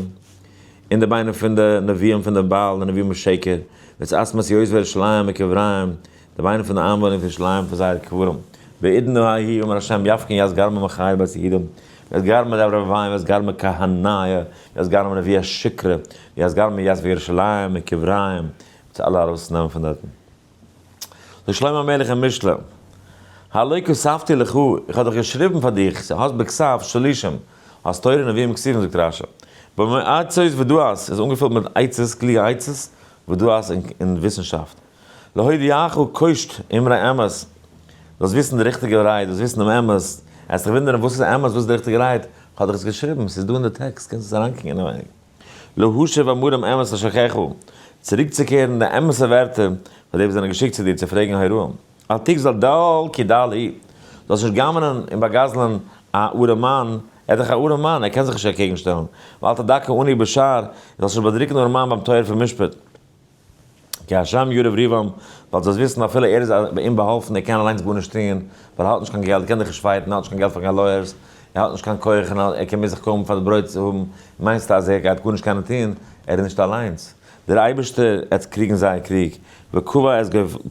און די ביינער פון די נביאים פון די בעל, די נביאים שקר, ואת עצמות יושבי ירושלים מקבריהם, די ביינער פון די איינוואוינער פון ירושלים פון זייערע קברים. בעידנא ההיא אמר השם יפקין יתגרמא מחיל בית יהודה, ויתגרמא דברבהיים ויתגרמא כהניא, ויתגרמא נביאי שקרא, ויתגרמא יושבי ירושלים מקבריהם, וועט אלע ארויסנעמען פון דארטן. זאגט שלמה המלך אין משלי, הלא כתבתי לך, איך האב דאך געשריבן פאר דיך, האסט בכתב שלישים, האסט תורה נביאים כתובים זאגט רשי, במועצות ודעת, איז אנגעפילט מיט עצות, קלוגע עצות, ודעת און וויסנשאפט. להודיעך קושט אמרי אמת, זאלסט וויסן די ריכטיגע רייד, זאלסט וויסן דעם אמת, עסט זיך וואונדערן וואס איז אמת, וואס איז די ריכטיגע רייד, איך האב דיך עס געשריבן, ס'איז דא אין די טעקסט, קענסט עס אריינקוקן אינעווייניג. להשיב אמרים אמת לשולחיך, צוריקצוקערן די אמת'ע ווערטער פאר די וואס זענען געשיקט צו דיר צו פרעגן הוראה. אל תגזל דל כי דל הוא, זאלסט נישט גנב'נען און באגזל'ען א ארעמאן, ער איז דאך א ארעמאן, ער קען זיך נישט אקעגן שטעלן. ואל תדכא עני בשער, זאלסט נישט באדריקן ארעמאן ביים טויער פון משפט. כי השם יריב ריבם, ווייל זאלסט וויסן אפילו ער איז אומבאהאלפן, ער קען אליינס גארנישט טון, ווייל ער האט נישט קיין געלט, ער קען דיך נישט fight ן, ער האט נישט קיין געלט פאר קיין lawyers, ער האט נישט קיין כח און ער קען מוז זיך קוים פאר די ברויט צו האבן, מיינסטו אז ער גייט גארנישט קענען טון? ער איז נישט אליינס. דער אייבערשטער עט קריגן זייער קריג, וקבע את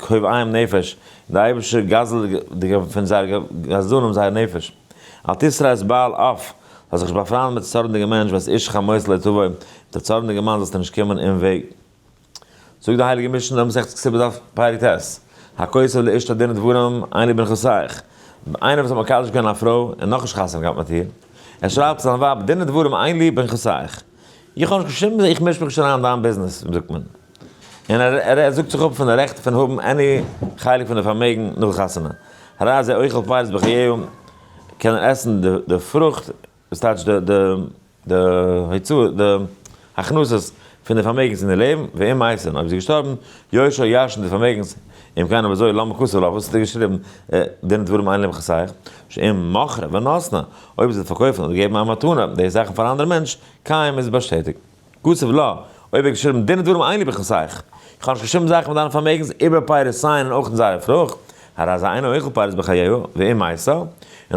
גובאיהם נפש, און דער אייבערשטער גזל פון זייערע גזלנים זייער נפש. אל תתרע את בעל אף, זאלסט זיך נישט באפריינדן מיט א צארנדיגע מענטש, ואת איש חמוס לא תבוא, מיט א צארנדיגע מאן זאלסטו נישט קומען אין וועג. זאגט די הייליגע משנה אין מסכת כתובות דף פרק ט', הכותב לאשתו דין ודברים אין לי בנכסייך, איינער וואס האט מקדש געווען א פרוי און נאכנישט חתונה געהאט מיט איר, ער שרייבט צו זיין ווייב דין ודברים אין לי בנכסייך, איך האב נישט קיין שום, איך מיש מיך נישט אריין אין דיין ביזנעס, זאגט מען, און ער זאגט זיך אפ פון די רעכט פון האבן any חלק פון די פארמעגן נאך די חתונה, הרי זה אוכל פירות בחייו, קען ער עסן די פרוכט, וואס טייטש די די די הוצאה די הכנסות פון די פארמעגנס אין די לעבן, ואם מתה, אויב איז זי געשטארבן, יורשו ירש'ן די פארמעגנס, אם כן אויב אזוי למה כתב לה, וואס האט ער געשריבן דין ודברים אין לי בנכסייך, שאם מכרה ונתנה, אויב זי האט פארקויפן אדער געגעבן א מתנה די זאכן פאר א אנדערע מענטש, קיים איז באשטעטיגט. כתב לה, אויב ער האט געשריבן דין ודברים אין לי בנכסייך, איך האב נישט קיין שום זאך מיט דיינע פארמעגנס איבער פירותיהן און אויך אין זייער פרוכט, הרי זה אינו אוכל פירות בחייה, ואם מתה, און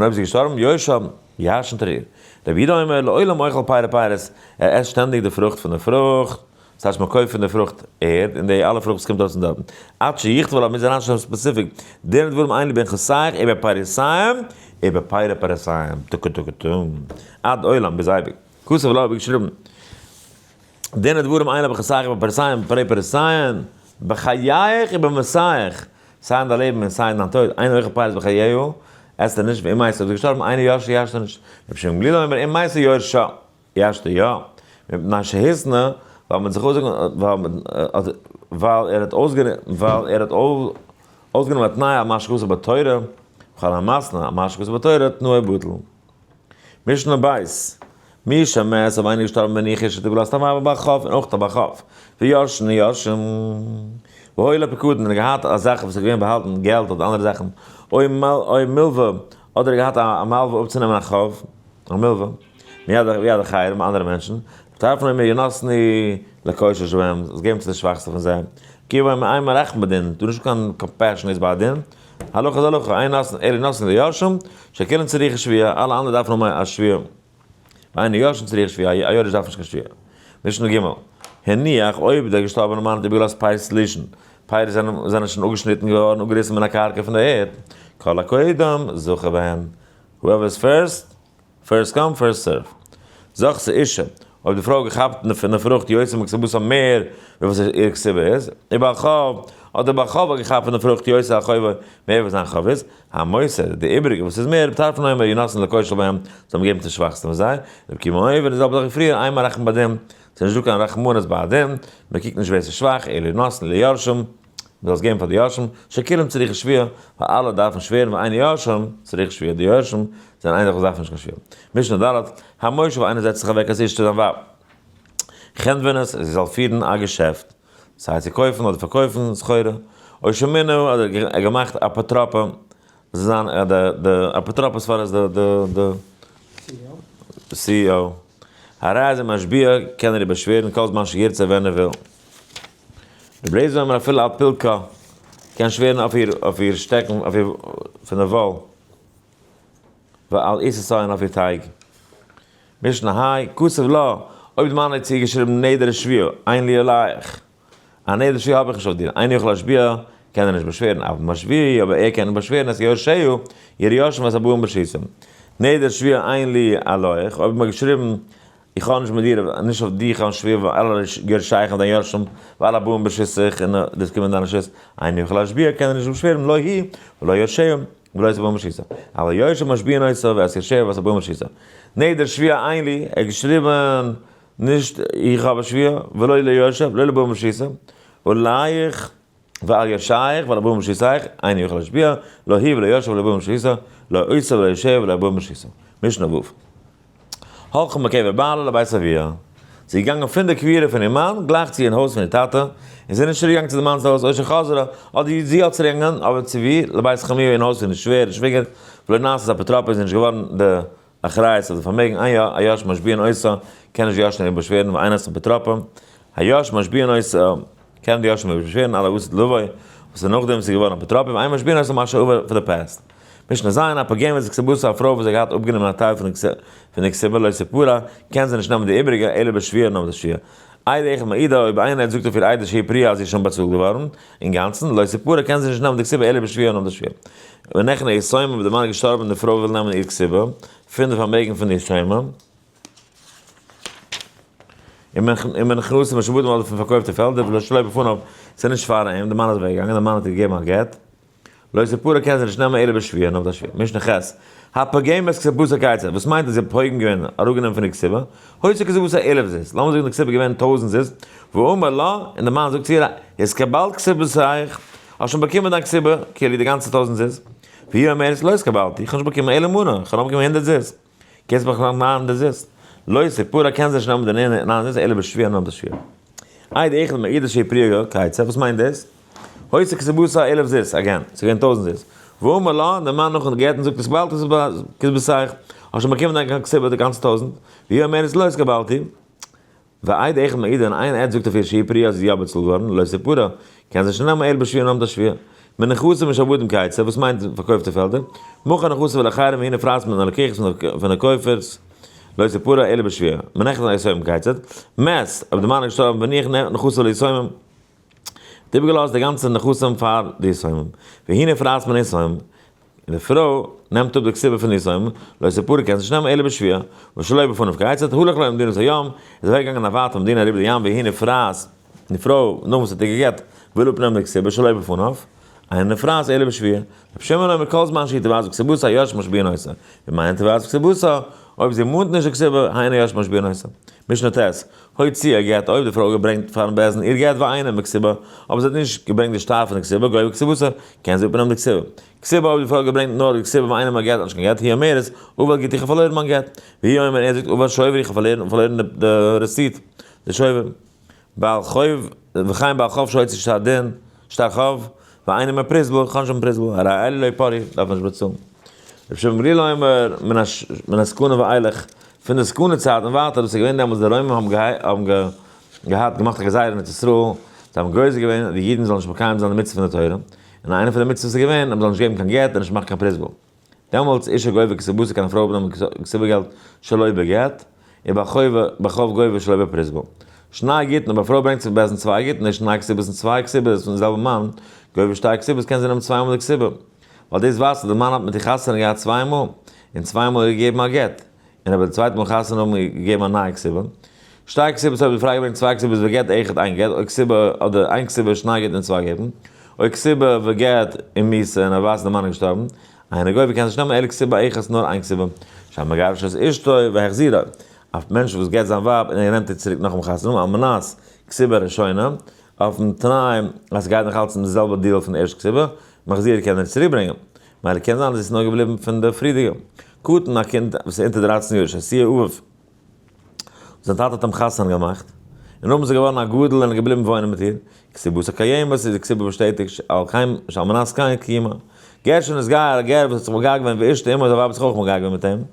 אויב זי איז געשטארבן, יורשו ירש'נט ער איר. רבי יהודה אומר, לעולם אוכל פירי פירות, ער עסט שטענדיג די פרוכט פון די פרוכט, דאס הייסט מען קויפט פון די פרוכט ערד, און די אלע פרוכט וואס קומט ארויס פון דארטן. עד שיכתוב עליו מוז אריינשרייבן specific, דין ודברים אין לי בנכסייך ובפירותיהם, ובפירי פירותיהם, טקטקטום, עד עולם, ביז אייביג. כתב לה האב איך געשריבן, דין ודברים אין לי בנכסייך ובפירותיהם ובפירי פירותיהם, בחייך ובמותך, סיי אין דיין לעבן און סיי אין דיין טויט, אינו אוכל פירות בחייו, עסט ער נישט, ואם מתה אויב איז ער געשטארבן, אינו יורשו ירש'ט ער נישט. רבי שמעון גליל אומר, אם מתה יורשו, ירש'ט ער יא, מפני שהתנה, ווייל מען האט זיך ווייל ער האט ווייל ער האט אויסגענומען א תנאי על מה שכתוב בתורה, וכל המתנה על מה שכתוב בתורה תנאו בטל. משנה בית, מי שמת אויב איינער איז געשטארבן והניח אשה האט איבערגעלאזט א ווייב א בעל חוב און אויך א בעל חוב, ויורשין און יורשים, והיה לו פקדון און ער האט געהאט א זאך וואס איז געווען באהאלטן, געלט אדער אנדערע זאכן, או מלוה, אדער ער האט געהאט א מלוה אפצונעמען א חוב, א מלוה, מיד אחרים, אנדערע מענטשן, טרפנו מיר ינתנו לקושר שבהם, זאלסט געבן צו די שוואכסטע פון זיי, כי הוא אומר אין מרחם בדין, דא נישטא קיין compassion איז ביי א דין, הלכה איז הלכה, אין נותנין אלא ינתנו ליורשים, שכולן צריכין שבועה, אלע אנדערע דארפן האבן א שבועה. ואין יורשין צריכין שבועה, א יורש דארף נישט קיין שבועה. משנה ג', הניח, אויב דער געשטארבענער מאן האט איבערגעלאזט פירות תלושין, פירות זענען שוין אפגעשניטן געווארן, אפגעריסן מן הקרקע פון דער ערד, כל הקודם זוכה בהן, whoever is first, first come first serve. זכתה אשה, אויב די פרוי האט געכאפט פון די פרוכט יותר מכתובתה מער ווי וואס איר כתובה איז, ובעל חוב, אדער בעל חוב האט געכאפט פון די פרוכט יותר על חובו מער ווי זיין חוב איז, המותר, די איבעריגע וואס איז מער, מטרפין אומר ינתנו לקושר שבהם, זאל מען געבן צום שוואכסטן פון זיי, רבי עקיבא אומר, די זעלבע זאך ווי פריער, אין מרחמין בדין, ס'איז נישטא קיין רחמנות ביי א דין, מען קוקט נישט ווער ס'איז שוואך, אלא ינתנו ליורשים, מען זאל עס געבן פאר די יורשים, שכולם צריכין שבועה, ווייל אלע דארפן שווערן ואין יורשים צריכין שבועה, די יורשים זענען איין זאך וואס דארפן נישט קיין שבועה. משנה ד', המושיב איינער זעצט זיך אוועק את אשתו זיין ווייב, חנוונית, זי זאל פירן א געשעפט, סיי צו קויפן אדער פארקויפן סחורה, או שמינה אדער ער געמאכט אפוטרופא, זיין די אפוטרופוס פאר איז די די CEO, הרי זה משביע קען ער איר באשווערן כל זמן שירצה ווען ער וויל. רבי אליעזר אומר אפילו על פילכה, קען שווערן אויף איר אויף איר שטעקן אויף איר פון די וואל, ועל עיסתה און אויף איר טייג. משנה ה', כתב לה, אויב די מאן האט צו איר געשריבן נדר שבועה, אין לי עליך, א נדר שבועה האב איך נישט אויף דיר, איני יכול להשביע, קען ער נישט באשווערן, אבל משביע אבער ער קען באשווערן את יורשיה, אירע יורשים ואת הבאים ברשותם. נדר שבועה אין לי עליך, אויב האט מען געשריבן איך האב נישט מיט דיר, נישט אויף דיך קיין שבועה, ועל יורשיך אויף דיין יורשים, ועל הבאים ברשותך און דאס קומען אין דיין רשות, איני יכול להשביע, קען ער נישט באשווערן, לא היא ולא יורשיה. ולא את הבאים ברשותו. אבל יורשיו משביעין אותו ואת יורשיה ואת הבאים ברשותו. נדר שבועה אין לי, ער האט געשריבן נישט איך האב א שבועה, ולא ליורשיו, ולא לבאים ברשותו, עליך ועל יורשיך ועל הבאים ברשותך, איני יכול להשביע, לא היא ולא יורשיו ולא הבאים ברשותו, לא אותו ולא יורשיה ולא הבאים ברשותו. משנה ו'. הלכה מקבר בעלה לבית אביה. זי איז געגאנגען פון די קבורה פון איר מאן גלייך צו אין הויז פון איר טאטע, און זי איז נישט צוריק געגאנגען צו די מאנ'ס הויז, או שחזרה, אדער זי האט צוריק געגאנגען, אבער צו ווי? לבית חמיה אין הויז פון איר שווער און שוויגער, ולא נעשית אפוטרופא איז זי נישט געווארן די אחריות אויף די פארמעגן, אין היורשין משביעין אותה, קען נישט די יורשין איר באשווערן, ואין נעשית אפוטרופא, היורשין משביעין אותה, קען די יורשים איר באשווערן על העתיד לבוא, וואס איז נאכדעם וואס זי איז געווארן אפוטרופא, ואין משביעין אותה מה שעבר פאר די past. משנה ז', הפוגמת בכתובתה א פרוי וואס האט געהאט אפגענומען א טייל פון די כתובה לא תפרע, קען זי נישט נעמען די איבעריגע, אלא בשבועה נאר מיט א שבועה. עד אחד מעידה, אויב איינער זאגט אויף איר עדות שהיא פרועה אז זי איז שוין באצאלט געווארן אינגאנצן, לא תפרע קען זי נישט נעמען די כתובה אלא בשבועה נאר מיט א שבועה. ונחנא יתומים, אויב די מאן איז געשטארבן און די פרוי וויל נעמען איר כתובה פון די פארמעגן פון די יתומים, ומן נכסים משועבדים אדער פון פארקויפטע פעלדער, ולא שלא בפניו, ס'איז נישט פאר אים, די מאן איז אוועקגעגאנגען, די מאן האט איר געגעבן א גט. לא תפרע קען זי נישט נעמען אלא בשבועה נאר מיט א שבועה. משנה ח', הפוגמת בכתובתה כיצד, וואס מיינט אז זי האט פוגם געווען, אראפגענומען פון די כתובה, היתה כתובתה אלף זוז, לאמיר זאגן די כתובה איז געווען 1000 זוז, ואמר לה, און די מאן זאגט צו איר, התקבלת כתובתיך, האסט שוין באקומען דיין כתובה, כאילו די גאנצע 1000 זוז, והיא אומרת לא התקבלתי, איך האב נישט באקומען אלא מנה, איך האב נאר באקומען 100 זוז, קענסט מיך נאך 900 זוז, לא תפרע קען זי נישט נעמען די 900 זוז אלא בשבועה נאר מיט א שבועה. עד אחד מעידה שהיא פרועה כיצד, וואס מיינט דאס? היתה כתובתה אלף זוז, again, ס'איז געווען 1000 זוז. ואמר לה, דער מאן נאכן גט'ן זאגט התקבלת כתובתיך, האסט שוין באקומען דיין כתובה די גאנצע 1000, והיא אומרת לא התקבלתי. ועד אחד מעידה און איין עד זאגט אויף איר שהיא פרועה אז זי איז יא באצאלט געווארן, לא תפרע, קען זי שוין נעמען אלא בשבועה נאר מיט א שבועה. מנכסים משועבדים כיצד, וואס מיינט פארקויפטע פעלדער? מכר נכסיו לאחרים והיא נפרעת מן הלקוחות פון די קויפערס. לא תפרע אלא בשבועה. ונחתן ליתומים כיצד. מת, אויב די מאן איז געשטארבן והניח נכסיו ליתומים. האט איבערגעלאזט די גאנצע נכסים פאר די יתומים. והיא נפרעת מן היתומים. און די פרוי נעמט אפ די כתובה פון די יתומים, לא תפרע קען זי נישט נעמען אלא בשבועה. ושלא בפניו כיצד, הלך לו למדינת הים, איז אוועק געגאנגען א ווייטע מדינה אריבער די ים והיא נפרעת, די פרוי נאך וואס האט איר גע'גט וויל אפנעמען די כתובה שלא בפניו, אינה נפרעת אלא בשבועה. רבי שמעון אומר כל זמן שהיא תובעת בכתובתה היורשין משביעין אותה. ואם אינה תובעת בכתובתה, אויב זי מאנט נישט די כתובה, אין היורשין משביעין אותה. משנה ט', הוציאה גט, אויב די פרוי האט געברענגט פארן בית דין איר גט ואינה עם כתובה, אבער זי האט נישט געברענגט די שטר פון די כתובה, גובה כתובתה, קען זי אפנעמען די כתובה. כתובה אויב די פרוי האט געברענגט נאר די כתובה ואינה עם הגט האט נישט קיין גט, היא אומרת, אבד גיטי איך האב פארלוירן מיין גט. והוא אומר ער זאגט אבד שוברי איך האב פארלוירן די receipt, די שובר. בעל חוב, וכן בעל חוב שהוציא שטר דין, שטר חוב, ואינו עם פרוזבול, כ'האב נישט קיין פרוזבול, הרי אלו לא יפרעו, דארף מען נישט באצאלן. רבי שמעון בן גמליאל אומר, מן הסכנה ואילך, פון די סכנה צייט און ווייטער, דאס איז געווען דעמאלטס די רוימער האבן געהאט געמאכט א גזירה אין ארץ ישראל, זיי האבן גוזר געווען אז די אידן זאלן נישט מקיים זיין די מצוה פון די תורה, און איינע פון די מצוות איז געווען אז מען זאל נישט געבן קיין גט און נישט מאכן קיין פרוזבול. דעמאלטס אשה גובה כתובתה קען א פרוי אפנעמען כתובה געלט שלא בגט, ובעל חוב גובה שלא בפרוזבול. שני גיטין, אויב א פרוי ברענגט צום בית דין צוויי גיטין, און שני כתובות און צוויי כתובות פון די זעלבע מאן, גובה שתי כתובות קען זי נעמען צוויי מאל די כתובה. ווייל דאס ווייזט אז די מאן האט מיט איר חתונה געהאט צוויי מאל, און צוויי מאל איר געגעבן א גט, און אויב ביי די צווייטע מאל חתונה האבן איר געגעבן א נייע כתובה. שתי כתובות אויב די פרוי ברענגט צוויי כתובות וגט אחד איין גט, או כתובה אדער איין כתובה שני גיטין און צוויי גט'ן, או כתובה וגט און מיתה און ער ווייסט אז די מאן איז געשטארבן, אינה גובה קען נישט נעמען אלא כתובה אחת נאר איין כתובה, שהמגרש את אשתו והחזירה, א מענטש וואס גט זיין ווייב און ער נעמט איר צוריק נאכן חתונה האבן על מנת כתובה ראשונה, אויפן תנאי אז ס'גייט נאך אלץ אין די זעלבע deal פון די ערשטע כתובה, מחזירה קען ער צוריק ברענגען. מילא קען זיין אז עס איז נאר געבליבן פון די פריערדיגע. קטן, א קינד וואס איז אונטער 13 יאר, שהשיאו אביו, זיין טאטע האט אים חתונה געמאכט, און נאכדעם איז ער געווארן א גדול און איז געבליבן וואוינען מיט איר, כתובתה קיימת איז די כתובה באשטעטיגט שעל מנת כן קיימה. גר שנתגייר, א גר וואס האט זיך מגייר געווען ואשתו עמו, זיין ווייב האט זיך אויך מגייר געווען מיט אים,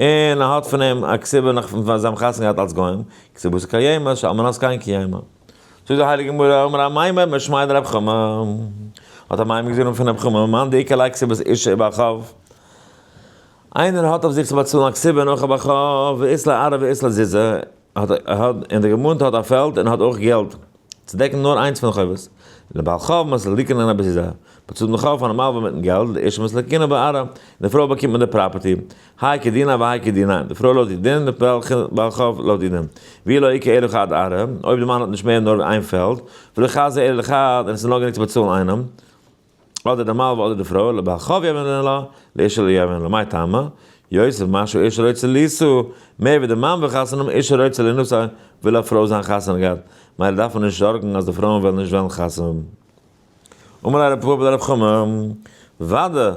און ער האט פון אים א כתובה נאך פון ווען זיי האבן חתונה געהאט אלס גוים, כתובתה קיימת שעל מנת כן קיימה. זאגט די הייליגע גמרא, אמר אמימר משמיה דרב חמא, האט אמימר געזאגט פון רב חמא, מאן דאיכא ליה כתובת אשה ובעל חוב, איינער האט אויף זיך צו באצאלן א כתובה נאך א בעל חוב, ואית ליה ארעא ואית ליה זוזי. האט האט און דער געמאנט האט א פעלד און האט אויך געלט צו דעקן נאר איינס פון די חובות. לבעל חוב מסליקין און אביזיזה. באצאלט מען חוב פארן מלווה מיטן געלט, די אישה מסליקין בארעא, און די פרוי באקומט מען די property. האי כדינא והאי כדינא, די פרוי לויט איר דין, די בעל חוב לויט איר דין. ואי לא איכא אלא חד ארעא, אויב די מאן האט נישט מער נאר איין פעלד, ולא חזי אלא לחד, און עס איז נאר גענוג צו באצאלן איינעם, אדער די מלווה אדער די פרוי, לבעל חוב יהבינן לה, לאשה לא יהבינן לה, מאי טעמא? יוסיף מה שהאשה רוצה לישא, מער ווי די מאן וויל חתונה האבן, אשה רוצה לינשא, וויל א פרוי זיין חתונה געהאט, מילא דארף מען נישט זארגן אז די פרויען וועלן נישט וועלן חתונה האבן. אמר ליה רב פפא לרב חמא, וודאי,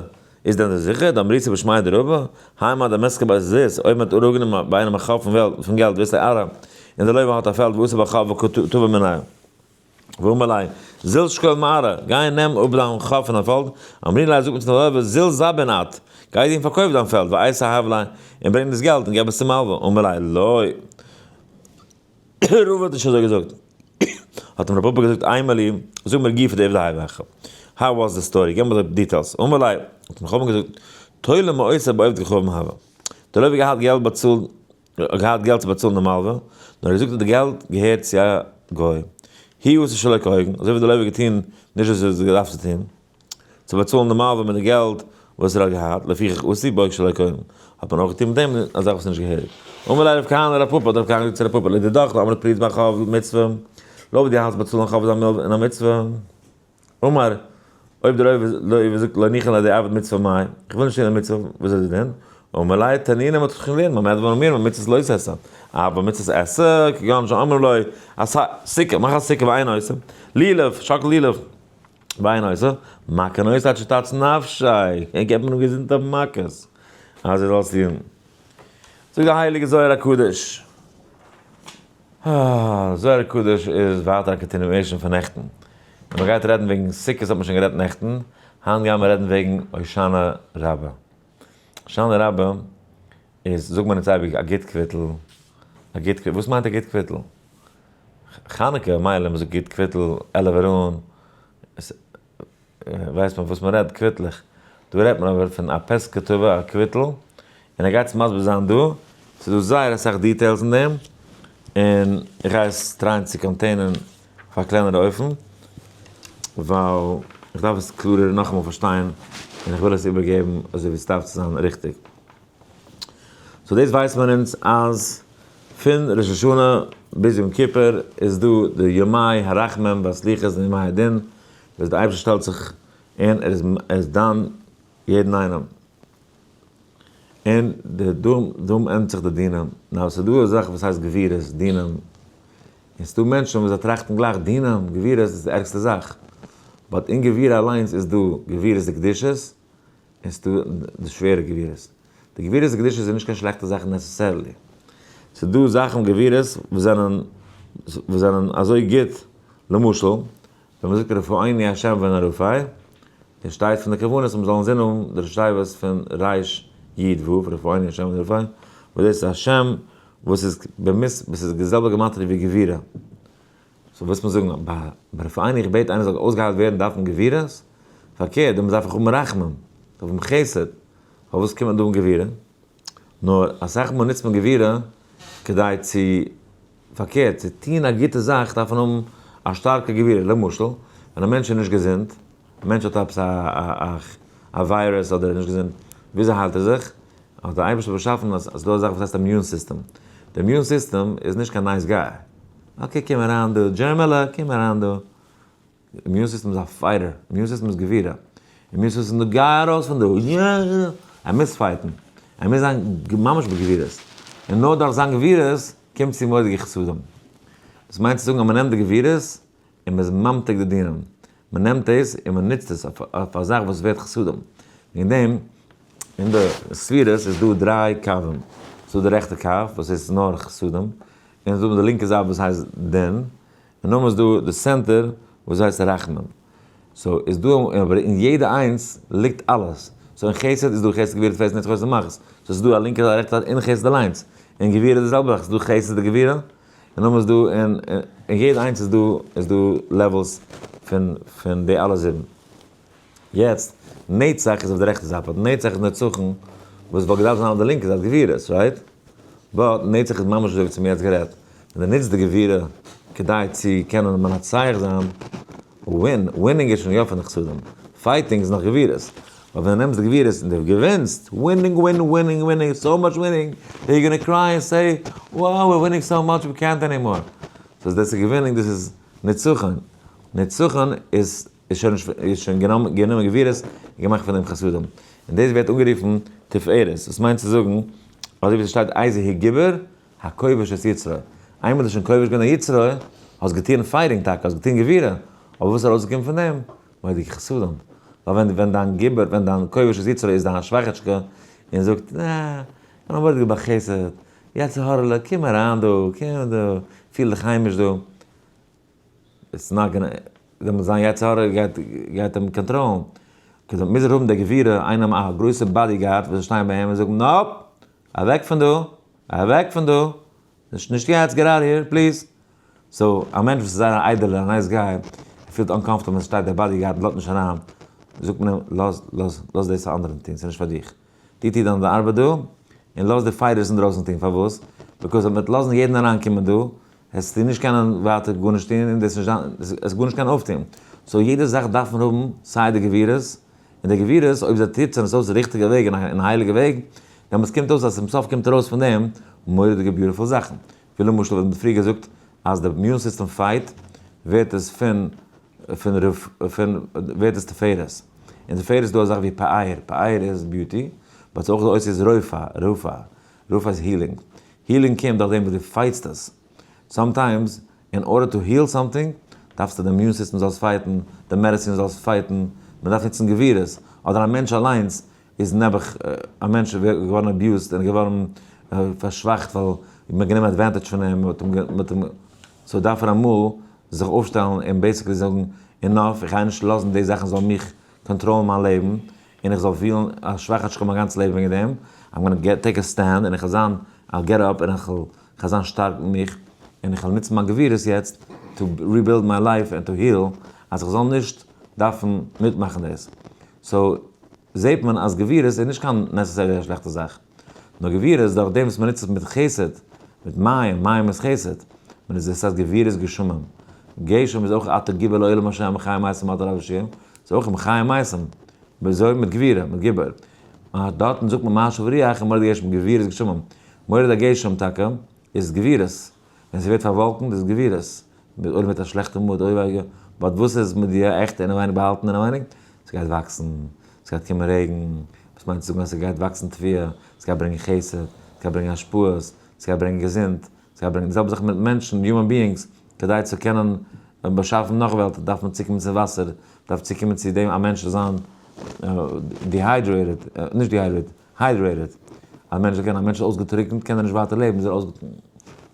איז דען דאס זיכער, דאמריתו בשמיה דרבא, האי מאן דמסכי בית זית, אויב מען האט אראפגענומען ביי איינעם א חוב פון געלט ואית ליה ארעא, און דער לווה האט א פעלד ואתא בעל חוב וקא תבע מיניה. ואמר ליה, זיל שקול מארעא, גיי און נעם אפ דיין חוב פון דיין פעלד, אמרי ליה זאגט מען צו דעם לווה, זיל זבין את, גיי דו און פארקויף דיין פעלד, ואייתי הב ליה, און ברענג דאס געלט און געב עס צום מלווה, אמר ליה, לא. רבא האט נישט אזוי געזאגט. האט אים רב פפא געזאגט, אימא לי, זאג מיר גופא דעובדא האי והכי. How was the story? געב מיר די details. אמר ליה, האט אים חכם געזאגט, תולה מעושה בעובד כוכבים הוה. דער לווה געהאט געלט באצאלט געהאט געלט צו באצאלן די מלווה, נאר ער האט געזאגט אז די געלט געהערט צו א גוי. הוא עשה שלא כהוגן, אזוי ווי די לווה געטון נישט וואס ער האט געדארפט צו טון, צו באצאלן די מלווה מיט די געלט וואס ער האט געהאט, לפיכך עשו בו שלא כהוגן, האט מען אויך געטון מיט דעם א זאך וואס איז נישט געהעריג. אמר ליה רב כהנא לרב פפא, האט רב כהנא געזאגט צו רב פפא, לדידך דאמרת פריעת בעל חוב מצוה, לויט ווי דו האלטסט באצאלן חוב איז א מצוה. אמר, אויב דער לוי זאגט לא ניחא ליה דעביד מצוה מאי, איך וויל נישט טון די מצוה, וואס איז די דין? אמר ליה, תנינא מ'האט דאך געלערנט במה דברים אמורים מצות לא תעשה, אבל מצות עשה, כגון שאמרו לו, עשה סוכה, מאך א סוכה ואין עושה, לולב, שאקל לולב, ואין עושה, מכין אותו עד שתצא נפשיה, ער געבט מיר נאר געזונטע מכות, אז ער זאל עס טון. זאגט דער הייליגער זוהר הקדוש. זוהר הקדוש איז ווייטער א continuation פון נעכטן. ווען מען גייט רעדן וועגן סוכות האט מען שוין גערעדט נעכטן, היינט גייען מיר רעדן וועגן הושענא רבה. הושענא רבה איז, זאגט מען אונז אייביג, א גוט קוויטל, א גוט קוויטל, וואס מיינט א גוט קוויטל? חנוכה, מילא מען זאגט גוט קוויטל, עלעווער אן, ווייסט מען וואס מען רעדט, קוויטלעך. דא רעדט מען אבער פון א פסקה טובה, א קוויטל, און ער גייט עס מסביר זיין דא, ס'איז דא זייער אסאך details אין דעם, און איך גיי עס try ען צו contain ען אויף א קלענערע אופן, ווייל איך דארף עס קלארער נאכאמאל פארשטיין, און איך וויל עס איבערגעבן אזוי ווי עס דארף צו זיין ריכטיג. so דאס ווייסט מען אונז אז פון ראש השנה ביז יום כיפור איז דא די ימי הרחמים והסליחות און ימי הדין, וואס דער אייבערשטער שטעלט זיך און ער איז ער איז דן יעדן איינעם, און די דא דא ענדיגט זיך די דינים, נאר ס'איז דא א זאך וואס הייסט גבורות, דינים, און ס'איז דא מענטשן וואס זיי טראכטן גלייך דינים, גבורות איז די ערגסטע זאך, but אין גבורה אליינס איז דא גבורות דקדושות, און ס'איז דא די שווערע גבורות. די גבורות דקדושות איז נישט קיין שלעכטע זאך necessarily. ס'איז דא זאכן גבורות וואס זענען וואס זענען אזוי גוט, למשל, ווען מ'זאגט רפאני השם ונרפא, דאס שטייט פון די כוונות אז מ'זאל אינזין האבן די ראשי תיבות פון ריש יוד וו, רפאני השם ונרפא, וואס דאס איז השם וואס איז באמת וואס איז די זעלבע גמטריא ווי גבורה. so וואס מיר זאגן ביי רפאני איך בעט איינער זאל אויסגעהיילט ווערן דארף מען גבורות? פארקערט דעמאלטס דארף איך האבן רחמים, דארף האבן חסד, פארוואס קומט מען דא אן גבורה? נאר אסאך מאל נוצט מען גבורה כדי צו פארקערט, צו טון א גוטע זאך דארף מען האבן א שטארקע גבורה, למשל, ווען א מענטש איז נישט געזונט, א מענטש האט עפעס א וויירוס אדער איז נישט געזונט, וויאזוי היילט ער זיך? האט דער אייבערשטער באשאפן אז ס'איז דא א זאך וואס הייסט immune system, די immune system איז נישט קיין nice guy, okay קום אריין דא, דזשערמעלע קום אריין דא, immune system איז א fighter, immune system איז גבורה, immune system דא גיי ארויס פון דא, ער מוז fight ן, ער מוז זיין ממש בגבורות, און נאר דורך זיין גבורות קומט צו מורא'דיגע חסדים. דאס מיינט צו זאגן אז מען נעמט די גבורות און מען איז ממתיק די דינים, מען נעמט דאס און מען נוצט עס אויף א זאך וואס ווערט חסדים. וועגן דעם אין די ספירות איז דא דריי קווים, ס'איז דא די רעכטע קו וואס איז נאר חסדים, און ס'איז דא די לינקע זייט וואס הייסט דין, און נאכדעם איז דא די center וואס הייסט רחמים. so איז דא, אבער אין יעדע איינס ליגט אלעס. so אין חסד איז דא חסד גבורה תפארת נצח הוד מלכות. so ס'איז דא א לינקע זייט א רעכטע זייט אין חסד אליינס. אין גבורה איז די זעלבע זאך, ס'איז דא חסד די גבורה, און נאכדעם איז דא אין אין יעדע איינס איז דא איז דא levels פון פון די אלע זיבן. יעצט, נצח איז אויף די רעכטע זייט, but נצח איז נצחון וואס וואלט געדארפט זיין אויף די לינקע זייט גבורות, right? but נצח איז ממש אזוי ווי צום יעצט גערעדט. ווען דו נוצט די גבורה כדי צו קענען מנצח זיין, win, winning איז שוין יא פון די חסדים, fighting איז נאך גבורות, אבער ווען דו נעמסט די גבורות און דו געווינסט, winning winning winning winning, so much winning, you gonna cry and say, wow, we're winning so much, we can't anymore. so דאס איז געווינינג, דאס איז נצחון. נצחון איז שוין איז שוין גענומען גבורות און געמאכט פון דעם חסדים. און דאס ווערט אנגערופן תפארת. דאס מיינט צו זאגן, אזוי ווי עס שטייט איזהו גיבור הכובש את יצרו. איינמאל דו האסט שוין כובש געווען א יצרו, האסט געטון fighting טאקע, האסט געטון גבורה, אבער וואס איז ארויסגעקומען פון דעם? מורא'דיגע חסדים. ווייל ווען ווען דיין גיבור, ווען דיין כובש את יצרו איז דיין שוואכעטשקע, און זאגט, נע, איך בין א מורא'דיגע בעל חסד, יצר הרע'לע, קום אריין דא, קום דא, פיל דיך היימיש דא. it's not gonna, דעמאלטס זיין יצר הרע גייט גייט אים קאנטראלן. כדי מוז ער האבן די גבורה, איינעם א גרויסע bodyguard וואס זאל שטיין ביי אים און זאגן, nope! אוועק פון דא! אוועק פון דא! נישט נישט יעצט, get out here, please! so, א מענטש וואס איז זייער א איידעלער, א nice guy, ער פילט uncomfortable ווען ס'שטייט דער bodyguard און לאזט נישט אריין, זאגט מען אים, לאז לאז לאז דאס פאר אנדערע טון, ס'איז נישט פאר דיך. דו טו דיין ארבעט דא, און לאז די fighters אינדרויסן טון. פארוואס? because אויב מ'וועט לאזן יעדן אריינקומען דא, וועסטו נישט קענען ווייטער גארנישט טון, און דאס נישט זיין, עס גארנישט קענען אויפטון. so יעדע זאך דארף מען האבן סיי די גבורות, און די גבורות, אויב זיי טוט עס אויס די ריכטיגע וועג און א הייליגע וועג, דעמאלטס קומט אויס אז צום סוף קומט ארויס פון דעם מורא'דיגע beautiful זאכן. ווי למשל ווען מ'האט פריער געזאגט אז די immune system fight ווערט עס פון פון פון ווערט עס תפארת. אין תפארת איז דא אזאך ווי פאר, פאר איז beauty, but אויך די אותיות איז רופא, רופא, רופא איז healing. healing קומט דורך דעם וואס דו fight סט עס. sometimes, in order to heal something, דארפסטו די immune system זאל עס fight ן, די medicine זאל עס fight ן, מען דארף נוצן גבורות, אדער א מענטש אליינס איז נעבעך, א מענטש איז געווארן abused און געווארן פארשוואכט ווייל מען האט גענומען advantage פון אים, מען האט אים, so דארף ער אמאל זיך אויפשטעלן און basically זאגן, enough, איך גיי נישט לאזן די זאכן זאלן מיך קאנטראלן מיין לעבן, און איך זאל פילן א שוואכעטשקע מיין גאנץ לעבן וועגן דעם, I'm gonna get take a stand, און איך וועל זיין, I'll get up, און איך וועל זיין שטארק מיט מיך, און איך וועל נוצן מיין גבורות יעצט to rebuild my life and to heal, אז איך זאל נישט דארפן מיטמאכן דאס. so, זעט מען אז גבורות איז נישט קיין necessarily א שלעכטע זאך. נאר גבורות דורך דעם וואס מען נוצט עס מיט חסד, מיט מים, מים איז חסד, מען איז דאס הייסט גבורות גשמים. גשם איז אויך אתה גיבור לעולם השם מחיה מתים אתה רב השיעים, ס'איז אויך מחיה מתים, וויאזוי? מיט גבורה, מיט גיבור. דארטן זאגט מען משיב הרוח און מוריד הגשם, גבורות גשמים. מוריד הגשם טאקע איז גבורות, ווען ס'ווערט פארוואלקנט איז גבורות, אויב מיט א שלעכטע mood, אוי וויי, but וואס איז מיט די עכטע אינעווייניג באהאלטן אינעווייניג? ס'גייט וואקסן, ס'גייט קומען רעגן, וואס מיינט צו זאגן אז ס'גייט וואקסן תבואה, ס'גייט ברענגען חסד, ס'גייט ברענגען השפעות, ס'גייט ברענגען געזונט, ס'גייט ברענגען, די זעלבע זאך מיט מענטשן, human beings, כדי צו קענען באשאפן נאך וועלט דארף מען צוקומען צו וואסער, דארף צוקומען צו דעם א מענטש זאל זיין dehydrated, נישט dehydrated, hydrated, א מענטש זאל קענען, א מענטש איז אויסגעטרוקנט קען ער נישט ווייטער לעבן, איז ער אויסגעטרוקנט,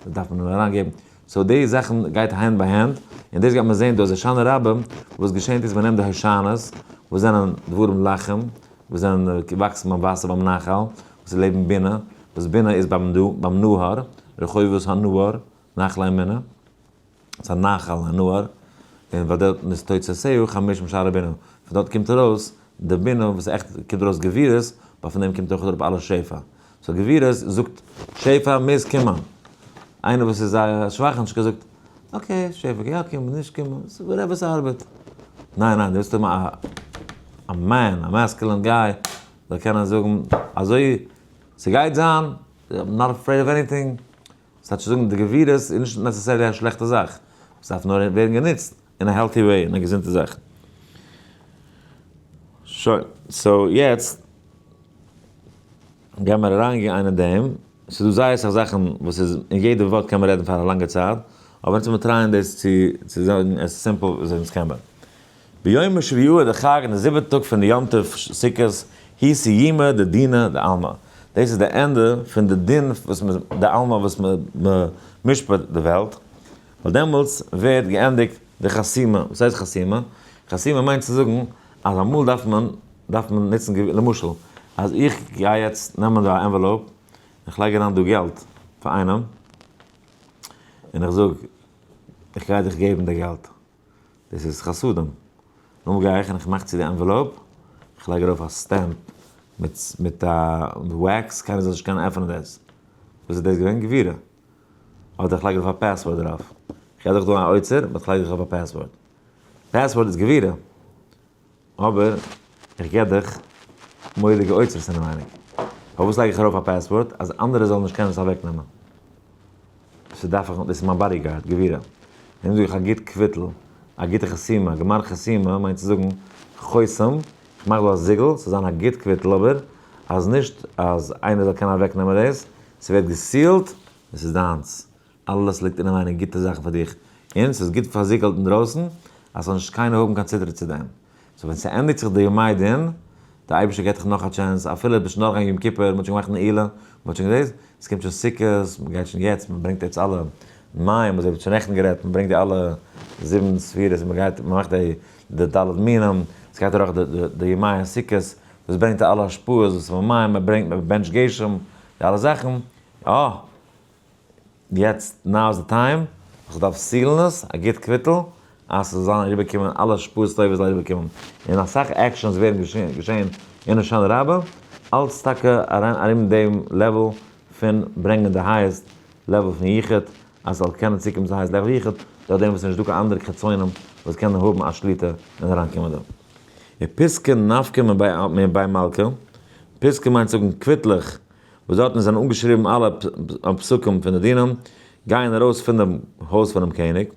דארף מען אים אריינגעבן, so די זאכן גייט hand by hand, און דאס גייט מען זען דא אז הושענא רבה, וואס געשענט איז מען נעמט די הושענות, וואס זענען דברים לחים, וואס זענען וואקסן ביים וואסער ביים נחל, וואס איז לעבן בינה, וואס בינה איז ביים נהר, רחובות הנהר, נחלי מינה. ס'איז א נחל, א נהר, און ווייל דארטן איז תוצאותיה חמשים שערי בינה, פון דארט קומט ארויס די בינה וואס עכט קומט ארויס גבורות, ווייל פון דעם קומט אויך אראפ אלע שפע. so גבורות זאגט שפע מוז קומען. איינער וואס איז א שוואכענטשקע זאגט, okay, שפע יא קומען, נישט קומען, ס'איז whatever ס'ארבעט. ניין ניין, דו מוזט האבן א א man, א masculine guy, זאל קענען זאגן אזוי ס'גייט זיין, I'm not afraid of anything. ס'טייטש צו זאגן די גבורות איז נישט necessarily א שלעכטע זאך, עס דארף נאר ווערן גענוצט אין א healthy way, אין א געזונטע זאך. שוין, so יעצט גיימער אריינגיין אין דעם, ס'איז דא זייער אסאך זאכן וואס איז, אין יעדע ווארט קען מען רעדן פאר א לאנגע צייט, אבער אונז וועלן try ען דאס צו צו זאגן as simple ווי אונז קען מען. ביום השביעי די חג אין די זיבעטע טאג פון די יום טוב סוכות, הוא סיומא דדינא דעלמא. דאס איז די ענדע פון די דין וואס מען, די עלמא וואס מען משפט די וועלט, ווייל דעמאלטס ווערט געענדיגט די חתימה. וואס הייסט חתימה? חתימה מיינט צו זאגן אז אמאל דארף מען, דארף מען נוצן, למשל אז איך גיי יעצט נעמען דא א envelope, איך לייג אריין דא געלט פאר איינעם, און איך זאג איך גיי דיך געבן די געלט. דאס איז חסדים. נאכדעם גיי איך און איך מאך צו די envelope, איך לייג ארויף א stamp מיט מיט א wax, קיינער זאל נישט קענען עפענען דאס. וואס איז דאס געווען? גבורה. אדער איך לייג ארויף א password דערויף. איך געב דיך דא א אוצר, but איך לייג דיך ארויף א password. Password איז גבירה. אבער איך געב דיך מורא'דיגע אוצרות אינעווייניג. פארוואס לייג איך ארויף א password? אז אנדערע זאלן נישט קענען עס אוועקנעמען. ס'דארף איך, דאס איז מיין bodyguard, גבירה. דעם זאג איך א גוט קוויטל, א גוטע חתימה, גמר חתימה מיינט צו זאגן חותם, איך מאך דא א זיגל, ס'זאל זיין א גוט קוויטל אבער אז נישט אז איינער זאל קענען אוועקנעמען דאס, ס'ווערט גע seal ט און ס'איז דיינס. אלעס ליגט אינעווייניג גוטע זאכן פאר דיך, און ס'איז גוט פארזיגלט אינדרויסן אז ס'זאל נישט קיינער האבן קיין צוטריט צו דעם. So ווען ס'ענדיגט זיך די ימי דין, די אייבערשטער געבט דיך נאך א chance, אפילו ביסט שוין דורכגעגאנגען יום כיפור, מ'האט שוין געמאכט נעילה, מ'האט שוין געדאס, ס'קומט שוין סוכות, מ'גייט שוין יעצט, מ'ברענגט יעצט אלע מים, אזוי ווי שוין נעכטן גערעדט, מ'ברענגט די אלע זיבן ספירות, מ'גייט, מ'מאכט די די ד' מינים, ס'גייט אדורך די די ימי הסוכות, וואס ברענגט די אלע השפעות וואס איז מים, מ'ברענגט, מ'בענטשט גשם, די אלע זאכן, אה! יעצט now איז די time, איך דארף seal ן עס, א גוט קוויטל, אז ס'זאל זיין אריבערקומען אלע השפעות טובות זאל אריבערקומען, און אסאך actions ווערן געשען אין הושענא רבה, אלץ טאקע אריין ארום דעם level פון ברענגען די highest level פון יחוד, אז ס'זאל קענען צוקומען צו highest level יחוד, דורך דעם וואס ס'איז נישטא קיין אנדערע חיצונים וואס קענען האבן א שליטה און אריינקומען דא. ופסקי נפקא מבי מלכא, פסקי מיינט זאגן קוויטלעך וואס דארטן זענען אנגעשריבן אלע פסוקים פון די דינים, גייען ארויס פון דעם הויז פונעם קעניג,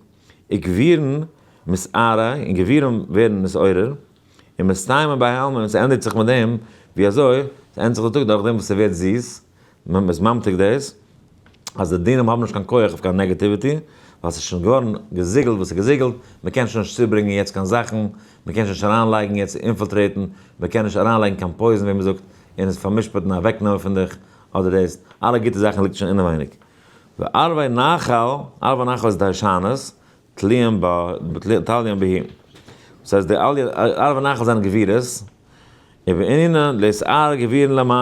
וגבירין מתערי, און גבירים ווערן נתעורר, ומסתיימין בהאי עלמא, און ס'ענדיגט זיך מיט דעם, ווי אזוי? ס'ענדיגט זיך די טאג דורך דעם וואס ס'ווערט זיס, מען איז ממתיק דאס, אז די דינים האבן נישט קיין כח אויף קיין negativity, ווייל ס'איז שוין געווארן געזיגלט וואס איז געזיגלט, מען קען שוין נישט צוברענגען יעצט קיין זאכן, מען קען שוין נישט אריינלייגן יעצט infiltrate ן, מען קען נישט אריינלייגן קיין poison ווי מען זאגט, און עס פאר'משפט'ן אוועקנעמען פון דיך, אדער דאס, אלע גוטע זאכן ליגט שוין אינעווייניג. וערבי נחל, ערבי נחל איז די הושענות, תלויים בה, תליין בהו. דאס הייסט די ערבי נחל זענען גבירות, ובענינא לאתער גבירין למיא,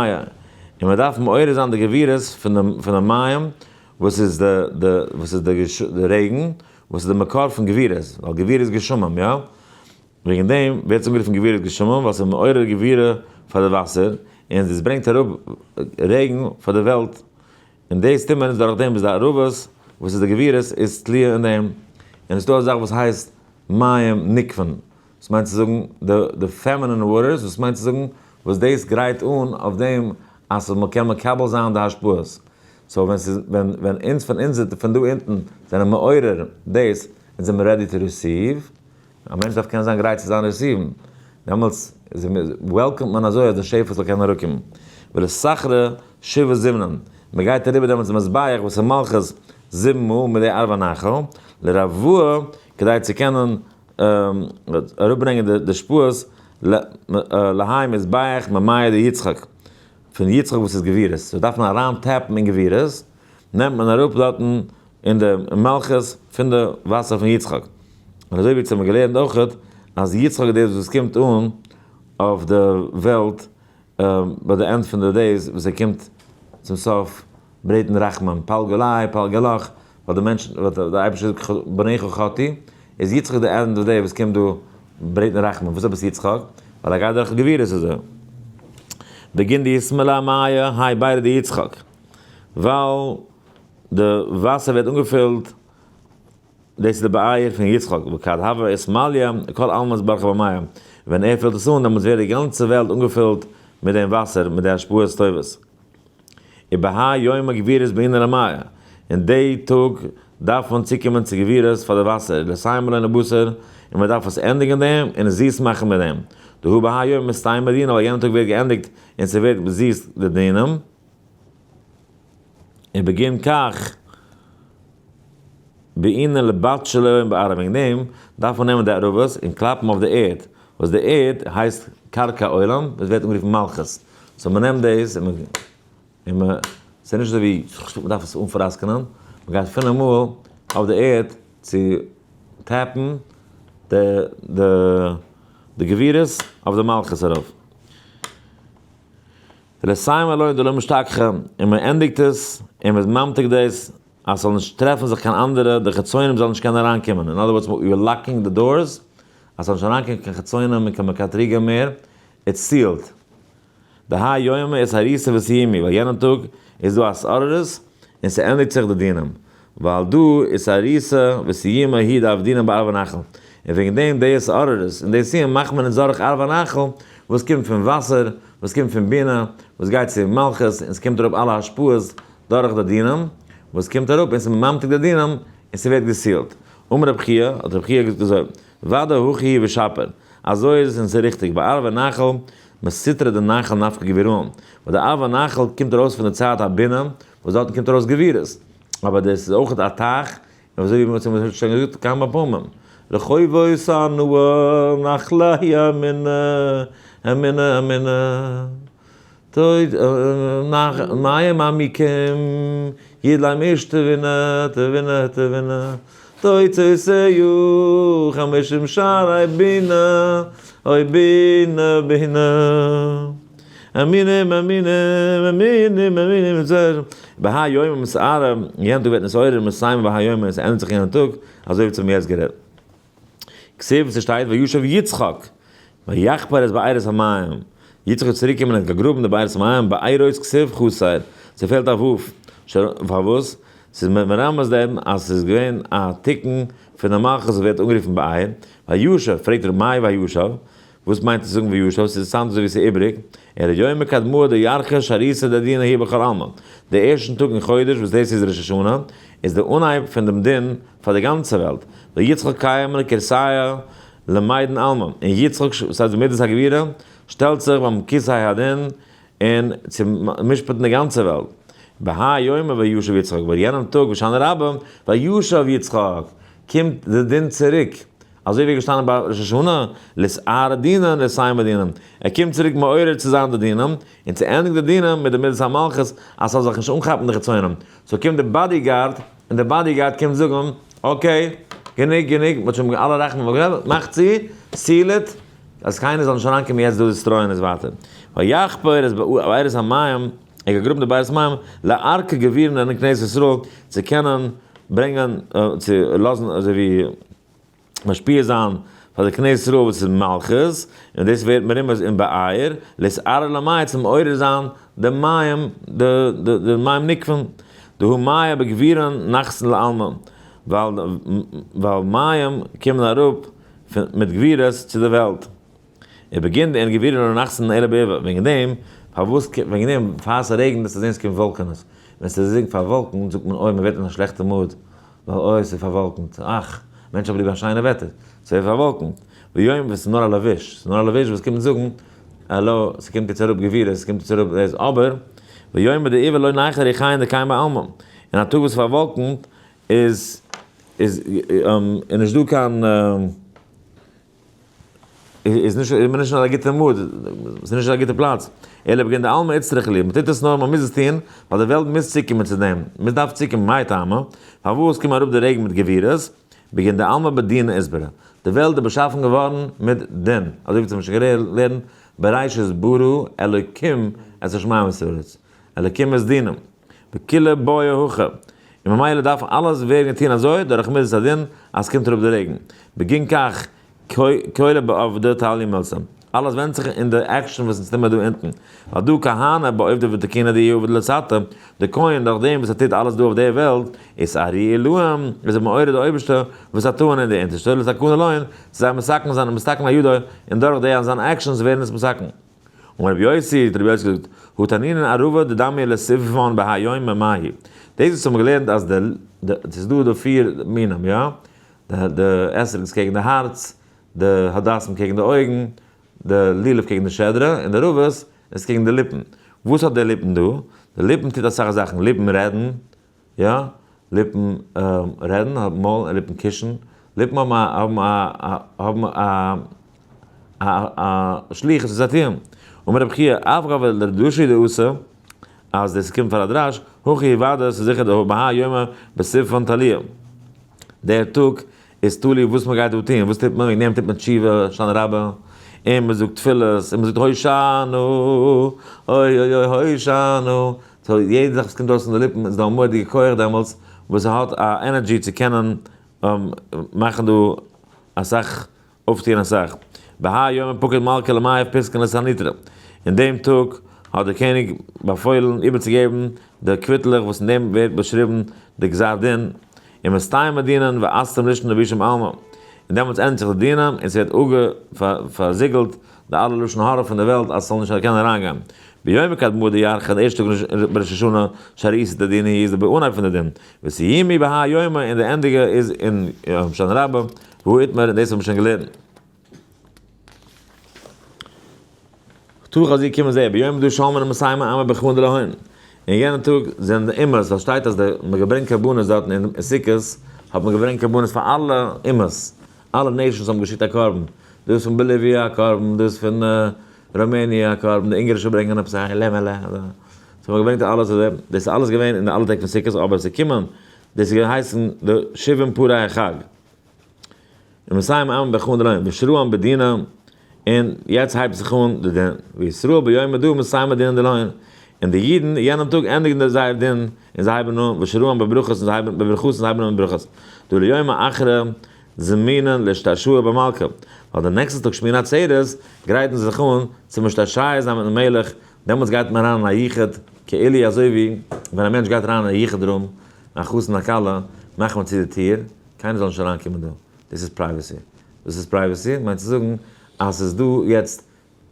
און מען דארף מעורר זיין די גבירות פון די פון די מים וואס איז די די וואס איז די די רעגן, וואס איז די מקור פון גבירות, ווייל גבירה איז גשמים, יא? וועגן דעם ווערט עס אנגערופן גבירות גשמים, ווייל ס'איז מעורר גבירה פאר די וואסער, און דאס ברענגט אראפ רעגן פאר די וועלט, און דאס טוט מען איז דורך דעם וואס די ערבות וואס איז די גבירות איז תלויה אין דעם, און עס איז דא א זאך וואס הייסט מים נוקבין, דאס מיינט צו זאגן די די feminine waters, וואס מיינט צו זאגן וואס דאס גרייט אן אויף דעם אז ס'זאל מ'קען מקבל זיין די השפעות, so ווען ס'איז ווען ווען אונז פון אונזער פון דא אונטן זענען מעורר דאס אונז זעמיר ready to receive, א מענטש דארף קענען זיין גרייט צו זיין receive ן, דעמאלטס welcome ט מען אזוי אז די שפע זאל קענען אראפקומען. ולסחרה שבעה זימנין, מען גייט אריבער דעמאלטס די מזבח וואס איז מלכות זיבן מאל מיט די ערבי נחל, לרבואה, כדי צו קענען אראפברענגען די השפעות להאי מזבח ממיא דיצחק, פון יצחק וואס איז גבירות, so דארף מען אריין tap ן אין גבירות, נעמט מען אראפ דארטן אין די מלכות פון די וואסער פון יצחק. און אזוי ווי אונז האבן געלערנט אויכעט אז יצחק איז דאס וואס קומט אן אויף די וועלט ביי די end פון די days וואס ער קומט צום סוף בעטן רחמים, פלגא עלי פלגא עלך, ווייל די מענטשן, ווייל די אייבערשטער זאגט בניך חטאו, איז יצחק די end of day וואס קומט דא בעטן רחמים, וואס עפעס יצחק? ווייל ער גייט דורך גבירות אזוי. בגין דאתמלא מיא האי בירא דיצחק, ווייל די וואסער ווערט אנגעפילט דאס איז די באר פון יצחק, וכד הוה אתמליא כל עלמא אתברכא במיא, ווען ער פילט עס אן דעמאלטס ווערט די גאנצע וועלט אנגעפילט מיט דעם וואסער, מיט די השפעות טובות. ובהאי יומא גבירות בעינא למיא, אין די טאג דארף מען צוקומען צו גבירות פאר די וואסער, לסיים עלינו בשר, און מען דארף עס ענדיגן דעם און עס זיס מאכן מיט דעם, דהא בהאי יומא מסתיימא דינא, ווייל יענע טאג ווערט געענדיגט און ס'ווערט זיס די דינים. ובגין כך בעינא לבטשא להו בארעא וועגן דעם דארף מען נעמען די ערבות און קלאפן אויף די ערד, וואס די ערד הייסט קרקע עולם, וואס ווערט אנגערופן מלכות, so מען נעמט דאס און מען און מען, ס'איז נישט אזוי ווי מען דארף עס אנפראסקענען, מען גייט פינף מאל אויף די ערד צו tap ן די די די גבירות אויף די מלכות ארויף. ולסיים עלוין דלא משתכחא, און מען ענדיגט עס, און מען איז ממתיק דאס, אז ס'זאל נישט טרעפן זיך קיין אנדערע, די חיצונים זאלן נישט קענען אריינקומען, אין other words, you are locking the doors, אז ס'זאל נישט אריינקומען קיין חיצונים און קיין מקטריגים מער, it's sealed. דהאי יומא אתערותא וסיימי, ווייל יענעם טאג איז דא התעוררות, און ס'ענדיגט זיך די דינים. ווייל דא איז אריסה וסיומא היא דעבדינן בערבי נחל, און וועגן דעם די התעוררות און די סיום מאכט מען אונז דורך ערבי נחל וואס קומט פון וואסער, וואס קומט פון בינה, וואס גייט צו מלכות, און ס'קומט אראפ אלע השפעות דורך די דינים, וואס קומט אראפ און ס'איז ממתיק די דינים און ס'ווערט גע seal ט. אמר רב חייא, האט רב חייא געזאגט אזוי, ודאי הכי הוא ושפיר, אזוי איז עס און ס'איז ריכטיג, בערבי נחל, מסטרא דנחל נפקא גבוראין, ווייל די ערבי נחל קומט ארויס פון די צד הבינה, וואס דארטן קומט ארויס גבורות, אבער דאס איז אויך א טייך, און אזוי ווי מ'האט שוין געזאגט כמה פעמים, רחובות הנאה נחלי אמונה, אמונה, אמונה, מים עמוקים, ידלם איש תבונה, תבונה, תבונה, תוצאותיו חמשים שערי בינה, אוי בינה, בינה. אמינים, אמינים, אמינים, אמינים, בהאי יומא מתערי, יענעם טאג ווערט נתעורר ומסתיימא בהאי יומא, עס ענדיגט זיך יענעם טאג, אזוי ווי צום יעצט גערעדט. כתיב ס'שטייט וישב יצחק ויחפר את בארות המים, יצחק איז צוריק געקומען און האט געגראבן די בארות המים, בארות כתיב חסר, ס'פעלט א ו', פארוואס? ס'איז מרמז דעם אז ס'איז געווען א תיקון פון די מלכות וואס ווערט אנגערופן באר, וישב, פרעגט ר' מאי וישב, וואס מיינט עס זאגן וישב? ס'איז סתם אזוי ווי ס'איז איבריג, אלא יומא קדמאה דירחא שריתא דדינא היא בכל עלמא, די ערשטן טאג אין חודש וואס דאס איז ראש השנה, איז די אנהייב פון דעם דין פאר די גאנצע וועלט, ויצחק קיים לכורסיא למידן עלמא, און יצחק, וואס הייסט די מידת הגבורה, שטעלט זיך ביים כסא הדין און צו משפט'ן די גאנצע וועלט. בהאי יומא וישב יצחק, ביי יענעם טאג הושענא רבה, וישב יצחק, קומט די דין צוריק, אזוי ווי געשטאנען ביי ראש השנה, לאתערא דינא לסיימא דינא, ער קומט צוריק מעורר צו זיין די דינים, און צו ענדיגן די דינים מיט די מידת המלכות, אז ס'זאל זיך נישט אנכאפן די חיצונים. so קומט די bodyguard, און די bodyguard קומט זאגן, okay, גענוג, גענוג, מ'האט שוין אלע רחמים אפגעגעבן, מאך צו, seal it, אז קיינער זאל נישט אריינקומען יעצט דא destroy ען עס ווייטער. ויחפר את בארות המים, ער האט געגראבן די בארות המים, לארקא גבירין אין כנסת ישראל, צו קענען ברענגען, צו לאזן אזוי ווי משפיע זיין פאר די כנסת ישראל וואס איז מלכות, און דאס ווערט מרומז אין באר, לאתערא למיא צו מעורר זיין די מים, די מים נוקבין, דהא מיא בגבורין נחתין לעלמא, ווייל מים קומען אראפ מיט גבורות צו די וועלט. ובגין דאין גבורין לא נחתין אלא בעיבא, וועגן דעם, פארוואס, וועגן דעם פאר ס'רעגנט וועסטו זען ס'קומט וואלקענעס, ווען ס'איז פארוואלקנט זאגט מען אוי מ'ווערט אין א שלעכטע mood, ווייל אוי ס'איז פארוואלקנט, אך, מענטש האט ליב א שיינע וועטער, ס'ווערט פארוואלקנט, ויום וואס ס'איז נאר א לבוש, ס'איז נאר א לבוש וואס קומט זאגן, האלא, ס'קומט יעצט אראפ גבורות, ס'קומט יעצט אראפ דאס, אבער, ויומא דעיבא לא נייחא ריחיא דקיימי בעלמא, אין א טאג וואס איז פארוואלקנט איז איז איז נישט דא קיין איז נישט איז מען נישט אין א גוטע mood, ס'איז נישט א גוטע פלאץ, אלא בגין דעלמא איצטריך ליה, מ'טוט עס נאר מ'מוז עס טון, ווייל די וועלט מוז צוקומען צו דעם, מ'דארף צוקומען, מאי טעמא, פארוואס קומען אראפ די רעגן מיט גבורות, בגין דעלמא בדינא אתברא, די וועלט איז באשאפן געווארן מיט דין, אזוי ווי צום שוין געלערנט בראשית ברא אלוקים את השמים ואת הארץ, אלוקים איז דינים, וכולא בעי הכי, און ממילא דארף אלעס ווערן געטון אזוי דורך מידת הדין אז ס'קומט אראפ די רעגן, בגין כך כולא בעבדא תליא מילתא, אלעס ווענדט זיך אין די action וואס אונז טוהן מיר דא אונטן, ווייל דא כהנא בעובדא ותיקונא דאיהו עביד לתתא, די כהן דורך דעם וואס ער טוט אלעס דא אויף די וועלט, איז ארי עילאים, איז ער מעורר די אויבערשטע וואס זיי טוען אין די אונטערשטע, לתקנא לון, צו זיי מתקן זיין ומתקן על ידו, און דורך די זיינע actions ווערן עס מתקן. אמר רבי יוסי, האט רבי יוסי געזאגט, הא תנינן ערבה דדמיא לספוון בהאי יומא מאי היא. דאס וואס האבן געלערנט אז די, ס'איז דא די פיר מינים, יא? די אתרוג איז קעגן די הארץ, די הדסים קעגן די אויגן, די לולב קעגן די שדרה, און די ערבות איז קעגן די ליפן. וואס האט די ליפן דא? די ליפן טוט אסאך זאכן, ליפן רעדן, יא, ליפן רעדן, האבן מויל און ליפן קישן, ליפן האבן א האבן א האבן א א שליחות וואס זיי טוען. אמר רבי חייא, אף גב דרשי דאסא, אז דאס קומט פאר א דרש, הכי ודאי ס'איז זיכער דהא בהאי יומא בספוון תליא. דער טאג איז תלוי וואס מען גייט דא טון, וואס טוט מען, וועגן דעם טוט מען תשובה, הושענא רבה, און מען זאגט תפילות, און מען זאגט הושענא, אוי אוי אוי הושענא, so יעדע זאך וואס קומט ארויס פון די ליפן איז דא א מורא'דיגע כח דעמאלטס, וואס האט א energy צו קענען מאכן דא אסאך, אויפטוען אסאך. בהאי יומא פקיד מלכא למיהב פתקין לסניטרא, אין דעם טאג האט דער קעניג באפוילן איבערצוגעבן די קוויטלעך וואס אין דעם ווערט באשריבן די גזר דין, און מסתיים דינן ואסתים לישנא דבישם עלמא, און דעמאלטס ענדיגט זיך די דינא און ס'ווערט אפגעפארזיגלט די אלע לשון הרע פון די וועלט אז ס'זאל נישט קענען אריינגיין. ביומא קדמאה דירחא די ערשטע טאג בראש השנה שאריתא דדינא איז די אנהייב פון די דין, וסיימי בהאי יומא און די ענדיגע איז אין הושענא רבה, והא איתמר און דאס האבן מיר שוין געלערנט. תוך אזי קומען זיי ביום דא שלמן ומסיימא עמא בכמון דלהון. אין יענעם טאג זענען די אומות, ווייל שטייט אז די מ'האט געברענגט קרבנות דארטן אין סוכות, האט מען געברענגט קרבנות פאר אלע אומות, אלע nations האבן געשיקט א קרבן, דאס איז פון באליוויע א קרבן, דאס איז פון ראמעניע א קרבן, די אונגארישע ברענגען עפעס א לעמעלע, so מ'האט געברענגט אלעס, דאס איז אלעס געווען אין די אלע טעג פון סוכות, אבער עס איז געקומען, דאס איז געהייסן די שבעים פרי החג. ומסיים עם בכון דלוים ושרועם בדינא, און יעצט הייבט זיך אן די דין, וישראל ביומא דא מסיים דינא דלוים, און די אידן יענעם טאג ענדיגן זייער דין, און זיי הייבן אן ושרועם בברכות און זיי הייבן בברכות און זיי הייבן אן מיט ברכות, דא ליומא אחרא זמינן להשתעשוע במלכה, ווייל די נעקסטע טאג שמיני עצרת גרייטן זיי זיך אן צו משתעשע זיין מיטן מלך, דעמאלטס גייט מען אריין אין א יחוד, כאילו אזוי ווי ווען א מענטש גייט אריין אין א יחוד room, א חתן א כלה, מאכט מען צו די טיר, קיינער זאל נישט אריינקומען דא, דאס איז privacy. דאס איז privacy מיינט צו זאגן אז ס'איז דא יעצט,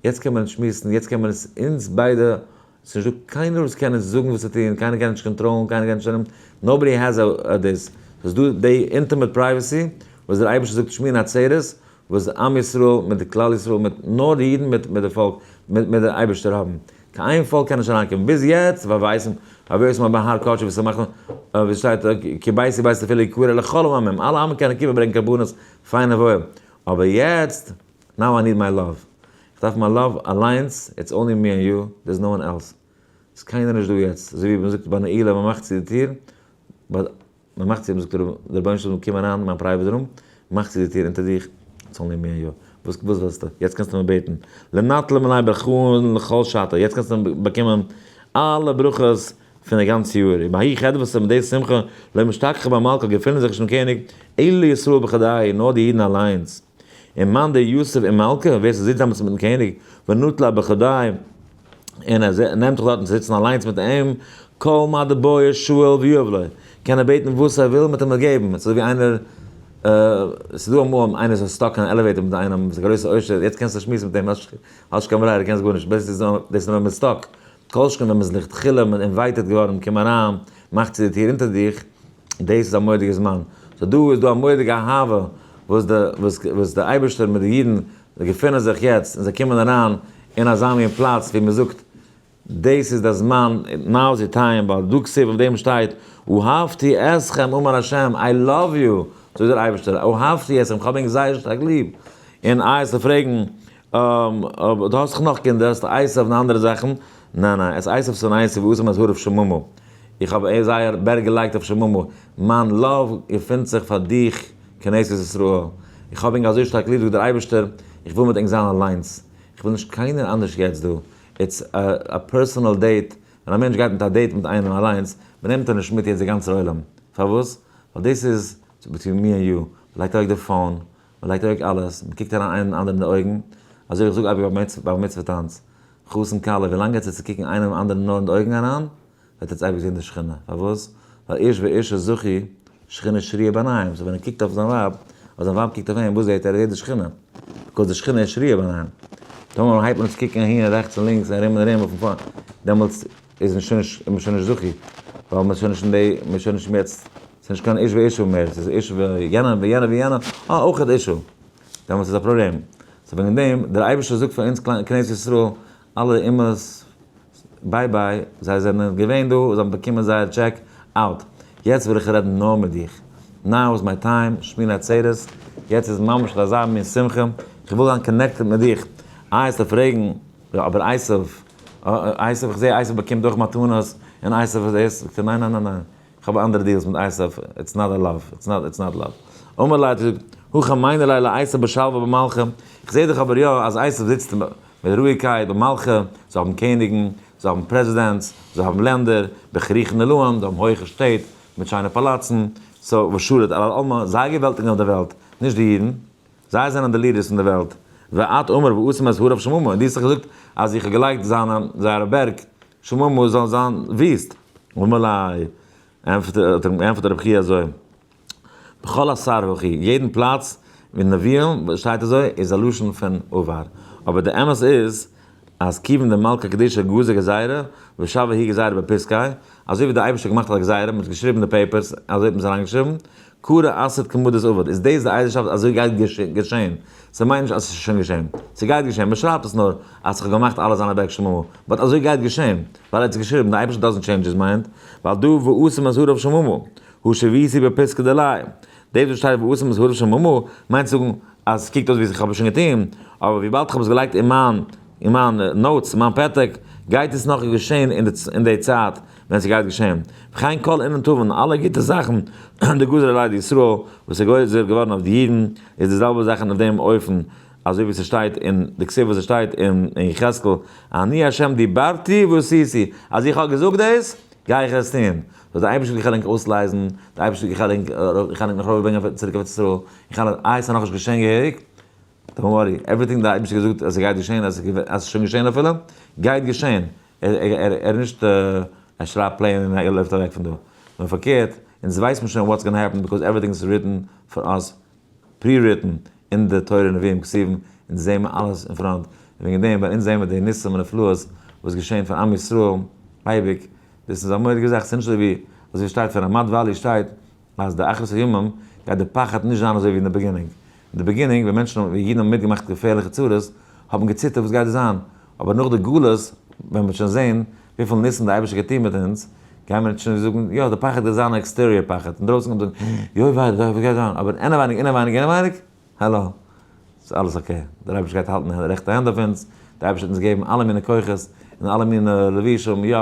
יעצט קען מען שמועסן, יעצט קען מען עס אונז ביידע, ס'איז נישט דא קיינער וואס קען אונז זאגן וואס צו טון, קיינער קען נישט קאנטראלן, קיינער קען נישט ארום, nobody has a דאס. ס'איז דא די intimate privacy וואס דער אייבערשטער זאגט שמיני עצרת, וואס עם ישראל מיט די כלל ישראל מיט נאר די אידן מיט מיט די פאלק מיט מיט די אייבערשטער האבן. קיין איין פאלק קען נישט אריינקומען ביז יעצט ווייל ווייסן ווייל ווייסן בהר קדשי וואס מאכן ווי שטייט כי ביתי בית תפילה יקרא לכל העמים אלע עמים קענען קומען ברענגען קרבנות פיינע וואויל אבער יעצט now I need my love איך דארף מיין love אליינס it's only me and you there is no one else ס'איז קיינער נישט דא יעצט אזוי ווי מ'זאגט ביי נעילה מ'מאכט צו די טיר but מען מאכט צו, זאגט ער, דער רבונו של עולם קום אריין אין מיין private room, מאך צו די טיר אונטער דיך, it's only me and you, וואס וואס ווילסטו, יעצט קענסטו מיר בעטן, לנטלא מיניה ברכאן לכל שתא, יעצט קענסטו באקומען אלע ברכות פון די גאנצע יאר, ובהאי חדוותא מיט די שמחה, לא משתכחי בה מלכא געפינען זיך נישט דעם קעניג, אלא ישראל בחדאי, נאר די אידן אליינס. און מאן דער יתיב עם מלכא, ווער ס'זיצט דעמאלטס מיטן קעניג, ונטל בחדאי, און ער נעמט זיך דארטן צו זיצן אליינס מיט אים, כל מה דבעי שואל ויהב ליה, קען ער בעטן וואס ער וויל מ'וועט אים געבן, ס'איז אזוי ווי איינער, ס'איז דא אמאל איינער איז stuck אין א elevator מיט איינעם, ס'איז א גרויסע עושר, יעצט קענסטו שמועסן מיט אים, האסט נישט קיין ברירה, קענסט גארנישט, דאס איז ווען מ'איז stuck, כל שכן ווען מ'איז לכתחילה invited געווארן, קום אריין, מאך צו די טיר אונטער דיך, דאס איז א מורא'דיגע זמן, so דא איז דא א מורא'דיגע אהבה וואס די וואס די אייבערשטער מיט די אידן געפינען זיך יעצט און זיי קומען אריין אין אזא מין פלאץ ווי מען זאגט דאס איז די זמן, now is your time, ווייל דא כתיב אויף דעם שטייט אהבתי אתכם אמר השם, I love you, זאגט דער אייבערשטער, אהבתי אתכם, כ'האב ענק זייער שטארק ליב, און איי עס צו פרעגן דו האסט דאך נאך קינדער, האסט עשיו און אנדערע זאכן, ניין ניין, את עשיו שנאתי ואשים את הרב שממה, איך האב זייער בערג געלייגט אויף שממה, מיין love געפינט זיך פאר דיך כנסת ישראל, איך האב ענק אזוי שטארק ליב זאגט דער אייבערשטער, איך וויל מיט ענק זיין אליינס, איך וויל נישט קיינער אנדערש יעצט דא, it's a personal date, ווען א מענטש גייט מיט א date מיט איינעם אליינס, מ'נעמט אים נישט מיט יעצט די גאנצער עולם, פארוואס? ווייל דאס איז between me and you, מ'לייגט אוועק די phone, מ'לייגט אוועק אלעס, מ'קוקט אריין איינעם אנדערן אין די אויגן, אזוי ווי איך זאג אייביג ביי בר מצוה טאנץ, חתן כלה, ווילאנג עטס וועט זיך קוקן איינעם אנדערן נאר אין די אויגן אריין, וועט עטס אייביג זען די שכינה, פארוואס? ווייל איש ואשה זכי שכינה שרויה ביניהם, so ווען ער קוקט אויף זיין ווייב, אדער זיין ווייב קוקט אויף אים, וואס זעט ער? ער זעט די שכינה, because די שכינה איז שרויה ביניהם. טאמער הייבט מען אן צו קוקן אהין און רעכטס און לינקס און ארום און ארום אויפן phone, דעמאלטס איז מען שוין נישט, איז מען שוין נישט זכי, ווייל מען איז שוין נישט אין די, מען איז שוין נישט יעצט, ס'איז נישט קיין איש ואשה מער, ס'איז איש ויענער ויענער ויענער, אה, אויך אישה. דעמאלטס איז א פראבלעם. so וועגן דעם, דער אייבערשטער זאגט פאר אונז כנסת ישראל, אלע אומות, bye bye, זיי זענען געווען דא, זיי האבן באקומען זייער check, out. יעצט וויל איך רעדן נאר מיט דיך. now is my time, שמיני עצרת, יעצט איז ממש אזא מין שמחה, איך וויל זיין connected מיט דיך. איי וועסטו פרעגן, אבער עשיו, עשיו, איך זע עשיו באקומט אויך מתנות, און עשיו איז דאס, זאגט ער ניין ניין ניין ניין, איך האב אנדערע deals מיט עשיו, it's not a love, it's not, it's not love. אמר ליה האט ער געזאגט, הכא מייני ליה לעשיו בשלוה במלכא, איך זע דאך אבער יא אז עשיו זיצט מיט רואיגקייט במלכא, זיי האבן קעניגן, זיי האבן פרעזידענטס, זיי האבן לענדער, בכריכין עילאין, זיי האבן הויכע שטעט מיט שיינע פאלאצן, so ושליט על עלמא, זיי געוועלטיגן אויף די וועלט, נישט די אידן, זיי זענען די leaders פון די וועלט. ואת אמר ואשים את הריו שממה, און דו האסט דאך געזאגט אז איך האב געלייגט זיינע, זייערע בערג שממה זאלן זיין וויסט. אמר ליה, ענטפערט, האט אים געענטפערט רבי חייא אזוי, בכל אתר הכי, יעדן פלאץ ווי נביאים שטייט אזוי איז א לשון פון עבר, אבער די אמת איז אז כיוון דמלכא קדישא גזר גזירה ושווה היא גזירה בפסקיה, אזוי ווי די אייבערשטער האט געמאכט א גזירה, מען האט געשריבן די papers, אזוי האט מען עס אריינגעשריבן, קרא אסת כמדות עבד, איז דאס די איידערשאפט אזוי גייט געשען, ס'מיינט נישט אז ס'איז שוין געשען, ס'גייט געשען, מען שרייבט עס נאר אז כ'האב געמאכט אלע זיינע בערג שממה, but אזוי גייט געשען, ווייל ער האט עס געשריבן, די אייבערשטער doesn't change his mind, ווייל דא ואשים את הריו שממה, הא שויתי בפסקא דיליה, דאס וואס שטייט ואשים את הריו שממה, מיינט צו זאגן אז עס קוקט אויס ווי איך האב עס שוין געטון, אבער וויבאלד איך האב עס געלייגט אין מיין אין מיין notes, אין מיין פתק, גייט עס נאך געשען אין די צייט ווען ס'גייט געשען. וכן כל אינון טבין, אלע גוטע זאכן, דגזר עלייהו דישראל, וואס איז גוזר געווארן אויף די אידן, איז די זעלבע זאכן אויף דעם אופן, אזוי ווי ס'שטייט אין די כתיב וואס ס'שטייט אין יחזקאל, אני ה' דיברתי ועשיתי, אז איך האב געזאגט דאס, גיי איך עס טון. זאל דער אייבערשטער דיך אליין אויסלייזן, דער אייבערשטער דיך אליין, איך קען נאך ארויפברענגען צוריק אויף ארץ ישראל, איך קען, איי ס'איז נאכנישט געשען געהעריג, don't worry, everything דער אייבערשטער האט געזאגט אז ס'גייט געשען, אז ס'איז שוין געשען אפילו, גייט געשען, ער איז נישט, ער שרייבט פלענער און ער לויפט אוועק פון דא, נאר פארקערט, אונז ווייסט מען שוין what's gonna happen because everything is written for us, pre-written, אין די תורה נביאים כתובים, אונז זעהן מיר אלעס אין front, און וועגן דעם ווען אונז זעהן מיר די ניסים ונפלאות וואס געשעהן פאר עם ישראל אייביג, דאס איז א מורא'דיגע זאך, ס'איז נישט אזוי ווי אזוי ווי שטייט פון רמת valley שטייט אז די אחרית הימים גייט די פחד נישט זיין אזוי ווי אין די beginning, אין די beginning ווען מענטשן ווען אידן האבן מיטגעמאכט געפערליכע צרות האט מען געציטערט וואס גייט דא זיין, אבער נאך די גלות ווען מ'וועט שוין זעהן וויפיל ניסים די אייבערשטער געטוהן מיט אונז, גייען מיר שוין זאגן יא די פחד גייט זיין א exterior פחד, אינדרויסן גייט מען זאגן יוי וויי וואס גייט זיין, אבער אינעווייניג אינעווייניג אינעווייניג, האלא, ס'איז אלעס okay, דער אייבערשטער גייט האלטן די רעכטע הענט אויף אונז, דער אייבערשטער וועט אונז געבן אלע מיני כוחות און אלע מיני לבושים, יא,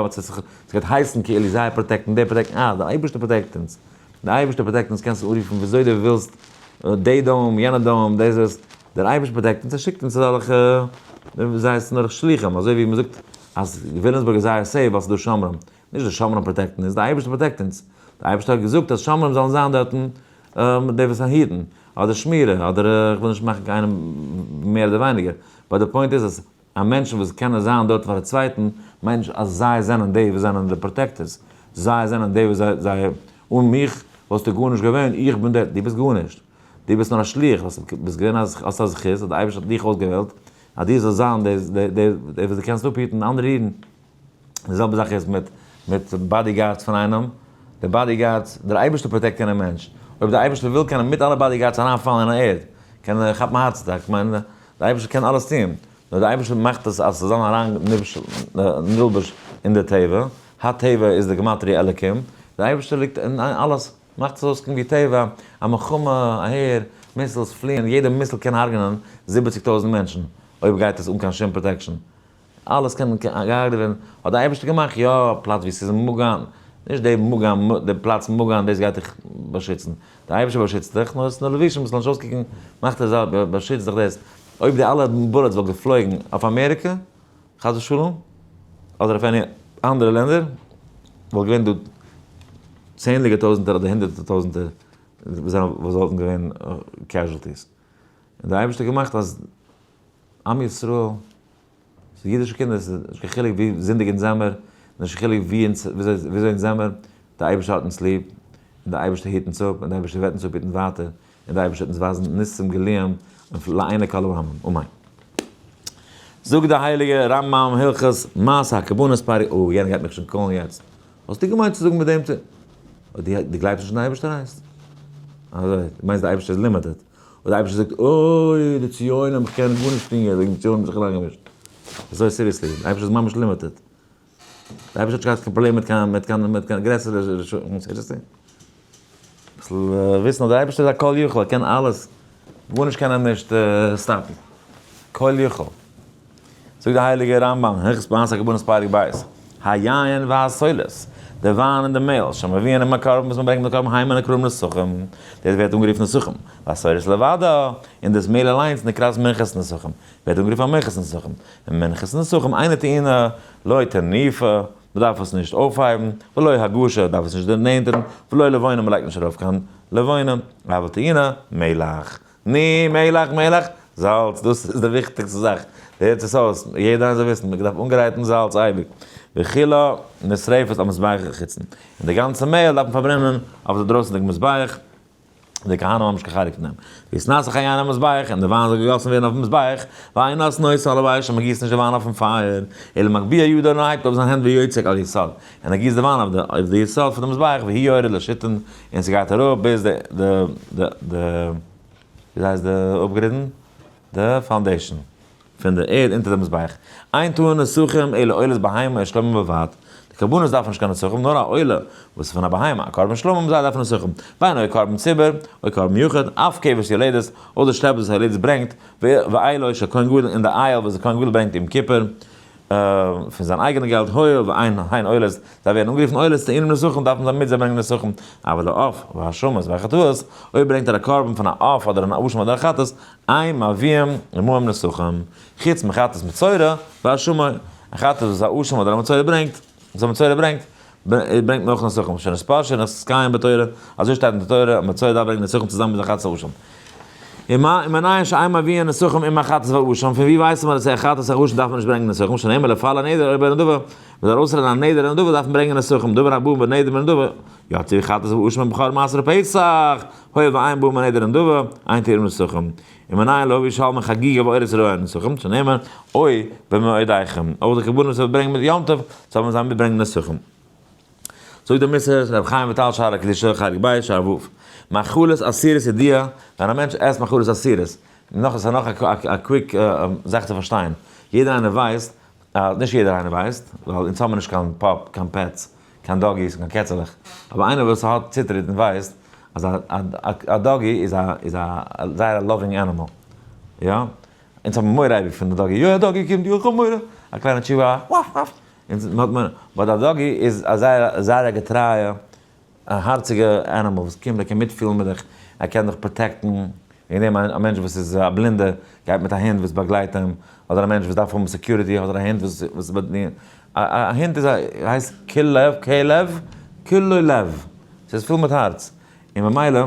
ס'גייט הייסן כאילו זיי protect ן, די protect ן, אה, דער אייבערשטער protect אונז, דער אייבערשטער protect אונז, קענסט אנרופן וויאזוי דו ווילסט, די dome, יענע dome, דאס דאס, דער אייבערשטער protect אונז, ער שיקט אונז אזעלכע, ווי הייסט נאר שליחים, אזוי ווי מ'זאגט אז וויליאמסבורג איז זייער safe ווייל ס'איז דא שומרים, נישט די שומרים protect ן אונז, דער אייבערשטער protect אונז, דער אייבערשטער האט געזאגט אז שומרים זאלן זיין דארטן, די וואס היטן, אדער שמירה, אדער איך וויל נישט מאכן קיינעם מער אדער ווייניגער, but די point איז אז א מענטשן וואס קענען זיין דארט פאר א צווייטן, מיינט נישט אז זיי זענען די וואס זענען די protectors, זיי זענען די וואס זיי, זיי, אן מיך וואלסטו גארנישט געווען, איך בין דער, דו ביסט גארנישט, דו ביסט נאר א שליח, ביסט געווען א, האסט א זכות אז די אייבערשטער האט דיך אויסגעוועלט אז דו זאלסט זיין דער, דער וואס דו קענסט אפהיטן אנדערע אידן. די זעלבע זאך איז מיט מיט bodyguards פון איינעם, די bodyguards, דער אייבערשטער protect יענעם מענטש, אויב דער אייבערשטער וויל קען ער מיט אלע bodyguards אריינפאלן אין א ערד, קען ער כאפן א heart attack, כ'מיין דער אייבערשטער קען אלעס טון, נאר דער אייבערשטער מאכט עס אז ס'זאל זיין אריין נלבש אין די טבע, הטבע איז די גמטריא אלקים, דער אייבערשטער ליגט אין אלעס, מאכט עס אויס ווי טבע, א מלחמה אהער, missiles פליען, יעדע missile קען הרג'נען זיבעציג טויזנט מענטשן, אויב גייט עס אן קיין שום protection. אלעס קען געהארגעט ווערן, האט די אייבערשטער געמאכט יא פלאץ ווי ס'איז מוגן, נישט די מוגן, די פלאץ מוגן דאס גייט דיך באשיצן, די אייבערשטער באשיצט דיך, נאר עס איז נאר לבושים עס זאל נישט אויסקוקן, מאכט ער זיי באשיצט דיך דאס, אויב די אלע bullets וואלט געפלויגן אויף אמעריקע, חס ושלום, אדער אויף any אנדערע לענדער, וואלט געווען דא צענדליגער טויזנטער אדער הונדערטער טויזנטער וואס וואלטן געווען casualties, און די אייבערשטער האט געמאכט אז עם ישראל, ס'איז אידישע קינדער, ס'איז נישט קיין חילוק ווי זינדיג אונז זעמער, נישט קיין חילוק ווי אונז, וויאזוי אונז זעמער, דער אייבערשטער האט אונז ליב, און דער אייבערשטער היט אונז אפ, און דער אייבערשטער וועט אונז אפהיטן ווייטער, און דער אייבערשטער וועט אונז ווייזן ניסים גלויים און לעיני כל העמים, אמן. זאגט דער הייליגער רמב ם הלכות מעשה הקרבנות פרק, אוי יענער גייט מיך שוין call ן יעצט, האסטו געמיינט צו זאגן מיט דעם צו, דו גלייבסט נישט אין אייבערשטער הייסט? אזוי, דו מיינסט דער אייבערשטער איז limited? און דער אייבערשטער זאגט, אוי, די ציונים, איך קען גארנישט טון יעצט וועגן די ציונים האבן זיך אריינגעמישט. אזוי seriously, דער אייבערשטער איז ממש limited. דער אייבערשטער האט נישט געהאט קיין פראבלעם מיט קיין, מיט קיין, מיט קיין גרעסערע רשעים, seriously? ביסל וויסן אז דער אייבערשטער איז א כל יכול, ער קען אלעס, גארנישט קען אים נישט stop ן. כל יכול. זאגט דער הייליגער רמב ם, הלכות מעשה הקרבנות פרק ב', היין והסולת, די וויין און די מעהל, שמביאין עם הקרבן וואס מען ברענגט מיט קרבן המה נקראים נסכים, דאס ווערט אנגערופן נסכים, והסולת לבדה, און דאס מעהל אליינס נקראת מנחת נסכים, ווערט אנגערופן א מנחת נסכים, און מנחת נסכים אינה טעונה לא תנופה, מען דארף עס נישט אויפהייבן, ולא הגשה, דארף עס נישט דערנענטערן, ולא לבונה, מען לייגט נישט ארויף קיין לבונה, אבל טעונה מלח. ני, מלח, מלח, זאלץ, דאס איז די וויכטיגסטע זאך, הערט עס אויס, יעדער איינער זאל וויסן, מען דארף אנגרייטן זאלץ אייביג. וכילה נשרפת על מזבח החיצון. און די גאנצע מעהל דארף מען פארברענען אויף די דרויסנדיגע מזבח, די כהנים האבן נישט קיין חלק פון דעם. ויתנסך היין על המזבח, און די וויין זאל געגאסן ווערן אויפן מזבח, ואין נותנין אותו על האש, און מען גיסט נישט די וויין אויפן פייער, אלא מגביה ידו און ער הייבט אויף זיין הענט ויוצק על יסוד, און ער גיסט די וויין אויף די יסוד פון די מזבח, והוא יורד לשיתין, און ס'גייט אראפ ביז די די די די ווי הייסט די אפגרינדן? די foundation פון די ערד אונטער די מזבח. אין טעונין נסכים אלא עולת בהמה ושלמים בלבד. די קרבנות דארפן נישט קיין נסכים, נאר א עולה וואס איז פון א בהמה, א קרבן שלמים, זיי דארפן נסכים. בין או קרבן ציבור, או קרבן יחיד, אף כבש יולדת, אדער שלעפ וואס א יולדת ברענגט, ואילו של כהן גדול און די איל וואס די כהן גדול ברענגט יום כיפור, פון זיין אייגענע געלט, הואיל ואין הן עולות, זיי ווערן אנגערופן עולות, טעונין נסכים דארפן זיי מיט זיי ברענגען נסכים, אבל העוף והאשמות והחטאות, אויב ברענגט ער א קרבן פון א עוף אדער אן אשם אדער א חטאת, אין מביאים עמהם נסכים, חוץ מחטאת מצורע ואשמו, א חטאת וואס א אשם אדער א מצורע ברענגט, וואס א מצורע ברענגט, ברענגט מען אויך נסכים, שנתפרשו נזקיים בתורה, אזוי שטייט אין די תורה, א מצורע דארף ברענגען נסכים צוזאמען מיט זיין חטאת האשם. ומנין שאין מביאין נסכים עם החטאת והאשם, פון ווי ווייסט מען אז א חטאת האשם דארף מען נישט ברענגען נסכים, שנאמר לפר לנדר או בנדבה, מען זאל אויסרעדן א נדר און נדבה דארף מען ברענגען נסכים, דבר הבא בנדר ונדבה, יצא חטאת ואשם ובכור מעשר פסח, הואיל ואין בא בנדר ונדבה, אין טעונין נסכים. ומנין להביא שלמי חגיגה ועולת ראיה נסכים, שנאמר, או במועדיכם, אויך די קרבנות וואס מיר ברענגען מיט יום טוב, זאל מען זיי מיטברענגען נסכים. זאגט דער מוסר, רבי חיים וויטאל שער הקדושה, חלק ב', שער ו', מאכלות אסורות ידוע, ווען א מענטש עסט מאכלות אסורות, נאך עס איז נאך א quick זאך צו פארשטיין, יעדער איינער ווייסט, נישט יעדער איינער ווייסט, ווייל אונז האבן נישט קיין pup, קיין pets, קיין doggies, קיין קעצעלעך, אבער איינער וואס האט צוטריט און ווייסט אז א doggy איז א איז א זייער א loving animal, יא? אונז האבן מורא אייביג פון די doggy, יא א doggy קומט, יא איך האב מורא, א קליינע chihuahua, וואף וואף, אונז האט מען, but א doggy איז א זייער זייער א געטרייע א הארציגע animal וואס קומט ער קען מיטפילן מיט דיך, ער קען דיך protect ן, וועגן דעם א מענטש וואס איז א בלינדער גייט מיט א הונט וואס באגלייט אים, אדער א מענטש וואס דארף האבן security האט ער א הונט וואס וואס א הונט איז א הייסט כלב כלב כולו לב, ס'איז פול מיט הארץ, און ממילא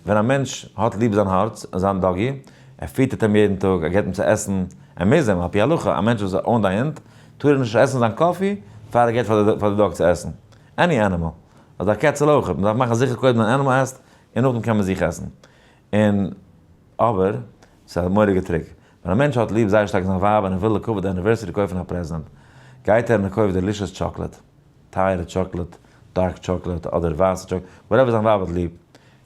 ווען א מענטש האט ליב זיין הארץ, זיין doggy, ער פיטערט אים יעדן טאג, ער געבט אים צו עסן, ער מוז אים, על פי הלכה, א מענטש וואס own ט א הונט, טאר ער נישט עסן זיין coffee פאר ער געבט פאר די dog צו עסן. any animal, אדער א קעצעלע אויך, מען דארף מאכן זיכער קודם די animal עסט, און נאכדעם קען מען זיך עסן. און אבער, ס'איז א מורא'דיגע trick, ווען א מענטש האט ליב זייער שטארק זיין ווייב און ער וויל לכבוד די anniversary קויפן א present, גייט ער און ער קויפט delicious chocolate, טייערע chocolate, dark chocolate אדער ווייסע chocolate, whatever זיין ווייב האט ליב,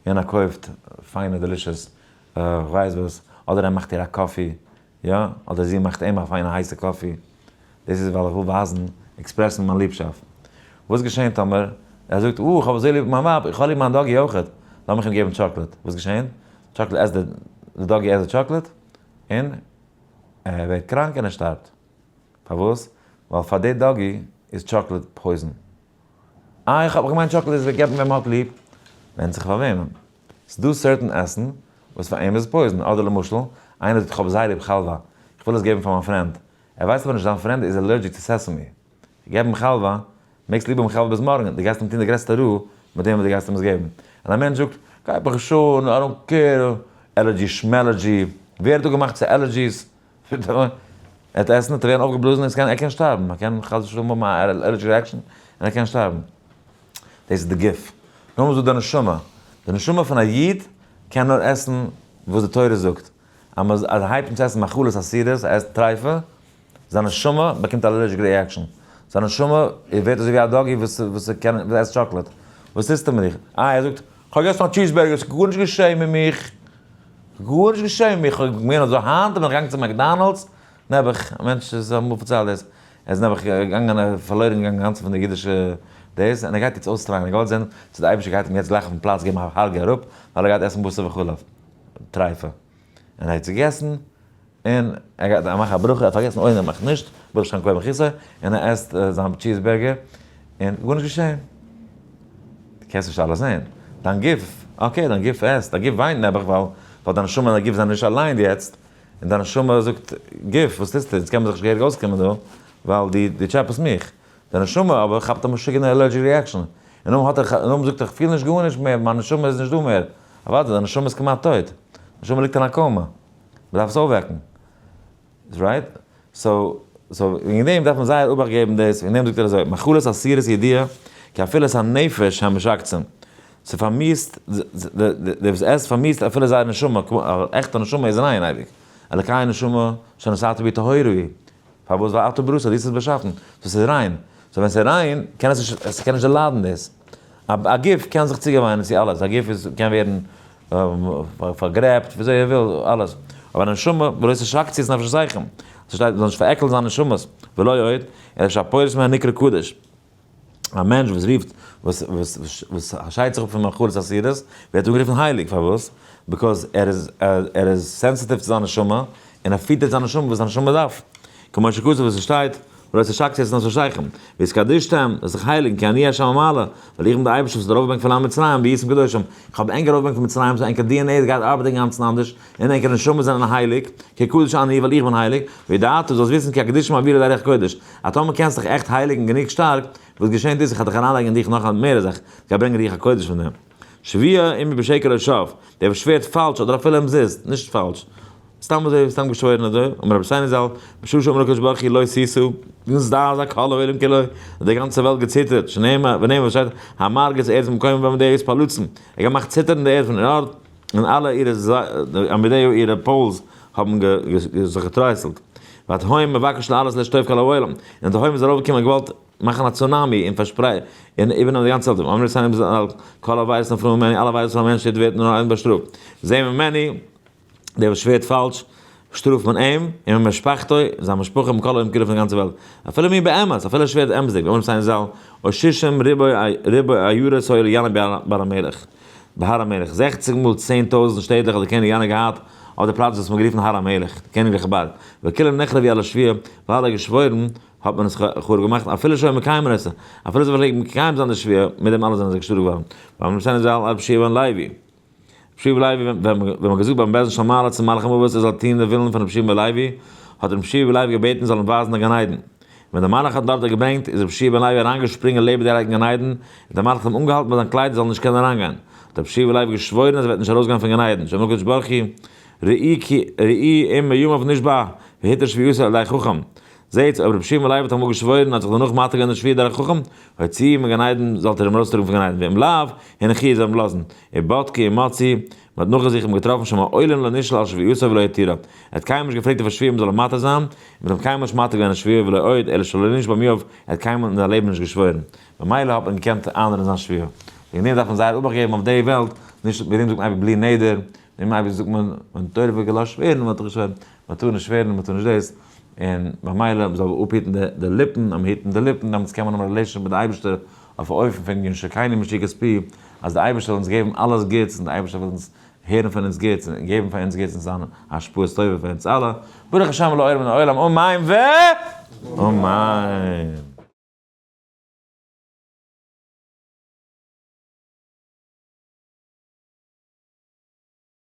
און ער קויפט פיינע delicious כ'ווייס וואס, אדער ער מאכט איר א coffee, יא, אדער זי מאכט אים א פיינע הייסע coffee, דאס איז ווייל איך וויל ווייזן, express ן מיין ליבשאפט. וואס געשענט טאמער ער זאגט, אה, איך האב אזוי ליב מיין ווייב, איך האב ליב מיין doggy אויכעט, לאמיך אים געבן chocolate. וואס געשענט? chocolate עסט די, די doggy עסט די chocolate, און ער ווערט קראנק און ער שטארבט. פארוואס? ווייל פאר די doggy איז chocolate poison. אה, איך האב געמיינט chocolate איז געבן ווען מען האט ליב. ווענדט זיך פאר וועמען. ס'דא certain עסן וואס פאר אים איז poison, אדער למשל, איינער זאגט איך האב זייער ליב חלבה, איך וויל עס געבן פאר מיין friend, ער ווייסט אבער נישט זיין friend איז allergic צו sesame, געב אים חלבה, מעגסט ליב האבן חלבה ביז מארגן, דו גייסט אים טון די גרעסטע רעה מיט דעם וואס דו גייסט אים עס געבן. און א מענטש זאגט, גייט מיך נישט אן, I don't care, allergy שמעלערדזשי, ווער האט דא געמאכט צו allergies? ער וועט עסן וועט ער ווערן אויפגעבלאזן און ער קען שטארבן, ער קען חס ושלום האבן א allergic reaction און ער קען שטארבן. דאס איז די גוף. נאכדעם איז דא די נשמה. די נשמה פון א איד קען נאר עסן וואס די תורה זאגט. אז מען אז ער הייבט אן צו עסן מאכלות אסורות, ער עסט טריפה, זיין נשמה באקומט א allergic reaction. זיין נשמה ווערט אזוי ווי א doggy וואס וואס קען וואס עסט chocolate. וואס טוסטו מיט דיך? איי ער זאגט, כ'האב געגעסן א cheeseburger, ס'איז גארנישט געשען מיט מיך. גארנישט געשען מיט מיך. כ'האב געמיינט אזוי היינט בין איך געגאנגען צו McDonald's, נעבעך, א מענטש איז אמאל פארציילט דאס, ער איז נעבעך געגאנגען ער איז פארלוירן געגאנגען אינגאנצן פון די אידישע דאס, און ער גייט יעצט אויס try ען, ער געוואלט זען צו די אייבערשטער גייט אים יעצט גלייך אויפן פלאץ געבן א הרגה אראפ, ווייל ער גייט עסן בשר וחלב, טרייפה. און ער האט געגעסן, און ער גייט ער מאכט א ברכה, ער האט פארגעסן אוי ער מאכט נישט, ברוך שם כבוד מלכותו, און ער עסט זיין cheeseburger, און גארנישט געשען. דו קענסט נישט אלעס זען. דיין גוף, okay, דיין גוף עסט, דיין גוף וויינט נעבעך ווייל ווייל דיין נשמה און דיין גוף זענען נישט aligned יעצט, און דיין נשמה זאגט, גוף, וואס טוסטו? יעצט קען מען זיך נישט געהעריג אויסקומען דא, ווייל דו דו טשעפעסט מיך. די נשמה אבער כאפט א משוגענע allergic reaction, און נאכדעם האט ער, נאכדעם זאגט ער, איך פיל נישט גארנישט מער, מיין נשמה איז נישט דא מער. אוודאי, דיין נשמה איז כמעט טויט. נשמה ליגט אין א coma. מ'דארף עס אויפוועקן. Right? So, so וועגן דעם דארף מען זייער אבאכט געבן דאס, וועגן דעם זאגט ער אזוי, מאכלות אסירות ידיע, כי אפילו את הנפש המשקצים. ס'פארמיסט, דער וואס עסט פארמיסט אפילו זייער נשמה, עכטע נשמה איז ריין אייביג. אלקי נשמה שנתת בי טהורה היא. פארוואס? ווייל אתה בראתה, דו האסט עס באשאפן, so ס'איז ריין. So ווען ס'איז ריין, קען עס נישט, עס קען נישט דערליידן דאס. א גוף קען זיך צוגעוויינען צו אלעס, א גוף איז קען ווערן פארגרעבט, וויאזוי ער וויל, אלעס. אבער א נשמה, ולא תשקצו את נפשותיכם. ס'שטייט מ'זאל נישט פארעקלן זיין נשמות, ולא עוד, אלא שהפורש מהן נקרא קדוש. א מענטש וואס רופט, וואס וואס וואס שיידט זיך אפ פון מאכלות אסורות, ווערט אנגערופן הייליג, פארוואס? because ער איז ער איז sensitive צו זיין נשמה, און ער פיטערט זיין נשמה וואס זיין נשמה דארף. כמו שכתוב וואס עס שטייט, ולא תשקצו את נפשותיכם, והתקדשתם, זאלסט זיך הייליגן, כי אני ה' המעלה, ווייל איך בין דער אייבערשטער וואס האט ארויפגעברענגט פון לאנד מצרים, והייתם קדושים, איך האב ענק ארויפגעברענגט פון מצרים, so ענקער DNA גייט ארבעטן אינגאנצן אנדערש, און ענקערע נשמות זענען הייליג, כי קדוש אני, ווייל איך בין הייליג, וידעת, דו זאלסט וויסן כי הקדושים אעביר לידי רוח קודש, אז טאמער קענסט דיך עכט הייליגן גענוג שטארק, וואס געשענט איז, איך וועל דיך אריינלייגן אין דיך נאך א מערע זאך, איך גיי ברענגען רוח הקודש פון דעם. שבועה אם בשקר או שוא, דער וואס שווערט פאלש אדער אפילו אומזיסט, נישט פאלש, סתם אזוי, סתם געשוואוירן אזוי, אמר רבותינו ז"ל, בשעה שאמר הקדוש ברוך הוא לא תשא, נזדעזע כל העולם כולו, האט די גאנצע וועלט געציטערט, שנאמר, ונאמר וואס שטייט, המרגיז ארץ ממקומה ועמודיה יתפלצון, ער האט געמאכט ציטערן די ערד פון איר ארט, און אלע אירע עמודיה אירע poles האבן זיך געטרייסלט. והתהום מבקש לעלות לשטוף כל העולם, און תהום איז ארויפגעקומען און געוואלט מאכן א צונאמי און פארשפרייטן און איבערנעמען די גאנצע וועלט, אמרו רבותינו ז"ל, כל עבירות נפרעין ממנו, אלע עבירות פון א מענטש טוט ווערט נאר איין באשטראפט, זה ממנו, דער וואס שווערט פאלש, שטראפט מען אים, און ממשפחתו, זיין משפחה, מכל העולם כולו פון די גאנצע וועלט. אפילו מי באמת, אפילו ער שווערט אמת'דיג, ואמרו רבותינו ז"ל, או שישים ריבוא עיירות היו לינאי בהר המלך, בהר המלך, 60 מאל 10,000 שטעטלעך האט דער קעניג ינאי געהאט אויף די פלאץ וואס מ'האט גערופן הר המלך, די קעניגליכע בארג, וכולם נחרבו על השבועה, ווייל ער האט געשוואוירן, האט מען עס חרוב געמאכט, אפילו שהיו מקיימין אותה, אפילו זיי פלעגן מקיים זיין די שבועה, מיט דעם אלעס זענען זיי געשטראפט געווארן. ואמרו רבותינו ז"ל על רבי יהושע בן לוי. רבי יהושע בן לוי, ווען מען האט געזאגט ביים בית דין של מעלה צום מלאך המוות ער זאל טון די ווילן פון רבי יהושע בן לוי, האט רבי יהושע בן לוי געבעטן זאל אים ווייזן די גן עדן. ווען דער מלאך האט דארט געברענגט, איז רבי יהושע בן לוי אריינגעשפרינגען לעבעדיגערהייט אין גן עדן, און דער מלאך האט אים אנגעהאלטן ביי זיין קלייד ער זאל נישט קענען אריינגיין. האט רבי יהושע בן לוי געשוואוירן אז ער וועט נישט ארויסגיין פון גן עדן, שאמר הקדוש ברוך הוא, ראי כי ראי אם מימיו נשבע והתיר שבועתו על ידי חכם. זעהטס, אויב רבי יהושע בן לוי האט אמאל געשוואוירן און האט זיך דערנאך מתיר געווען די שבועה דורך חכם, הוציאוהו מגן עדן, זאלט איר אים ארויסטראגן פון גן עדן, ואם לאו, הניחוהו זאל אים לאזן. ובדקו ומצאו, מען האט נאכגעזוכט און געטראפן שמעולם לא נשאל על שבועתו ולא התירה. ער האט קיינמאל נישט געפרעגט אויף א שבועה מען זאל אים מתיר זיין, און מען האט אים קיינמאל נישט מתיר געווען א שבועה ולא עוד, אלא שלא נשבע מימיו, ער האט קיינמאל אין זיין לעבן נישט געשוואוירן. ממילא האט מען געקענט איינרעדן זיין שבועה. וועגן דעם דארף מען זייער אבאכט געבן אויף די וועלט, נישט וועגן דעם זאגט מען אייביג בלי נדר, וועגן דעם אייביג זאגט מען ווען תורה וואלט געלאזט שווערן וואלט איך געשוואוירן, מען טאר נישט שווערן, מען טאר נישט דאס, און ממילא מען זאל אפהיטן די ליפן, אז מען היטן די ליפן דעמאלטס קען מען האבן א relationship מיט די אייבערשטער אויף א אופן פון ינשקני מנשיקת פי, אז די אייבערשטער זאל אונז געבן אלעס גוטס און די אייבערשטער וועט אונז הערן פון אונז גוטס און געבן פאר אונז גוטס און זיין השפעות טובה פאר אונז אלע, ברוך השם לעולם מן העולם, אמן ואמן.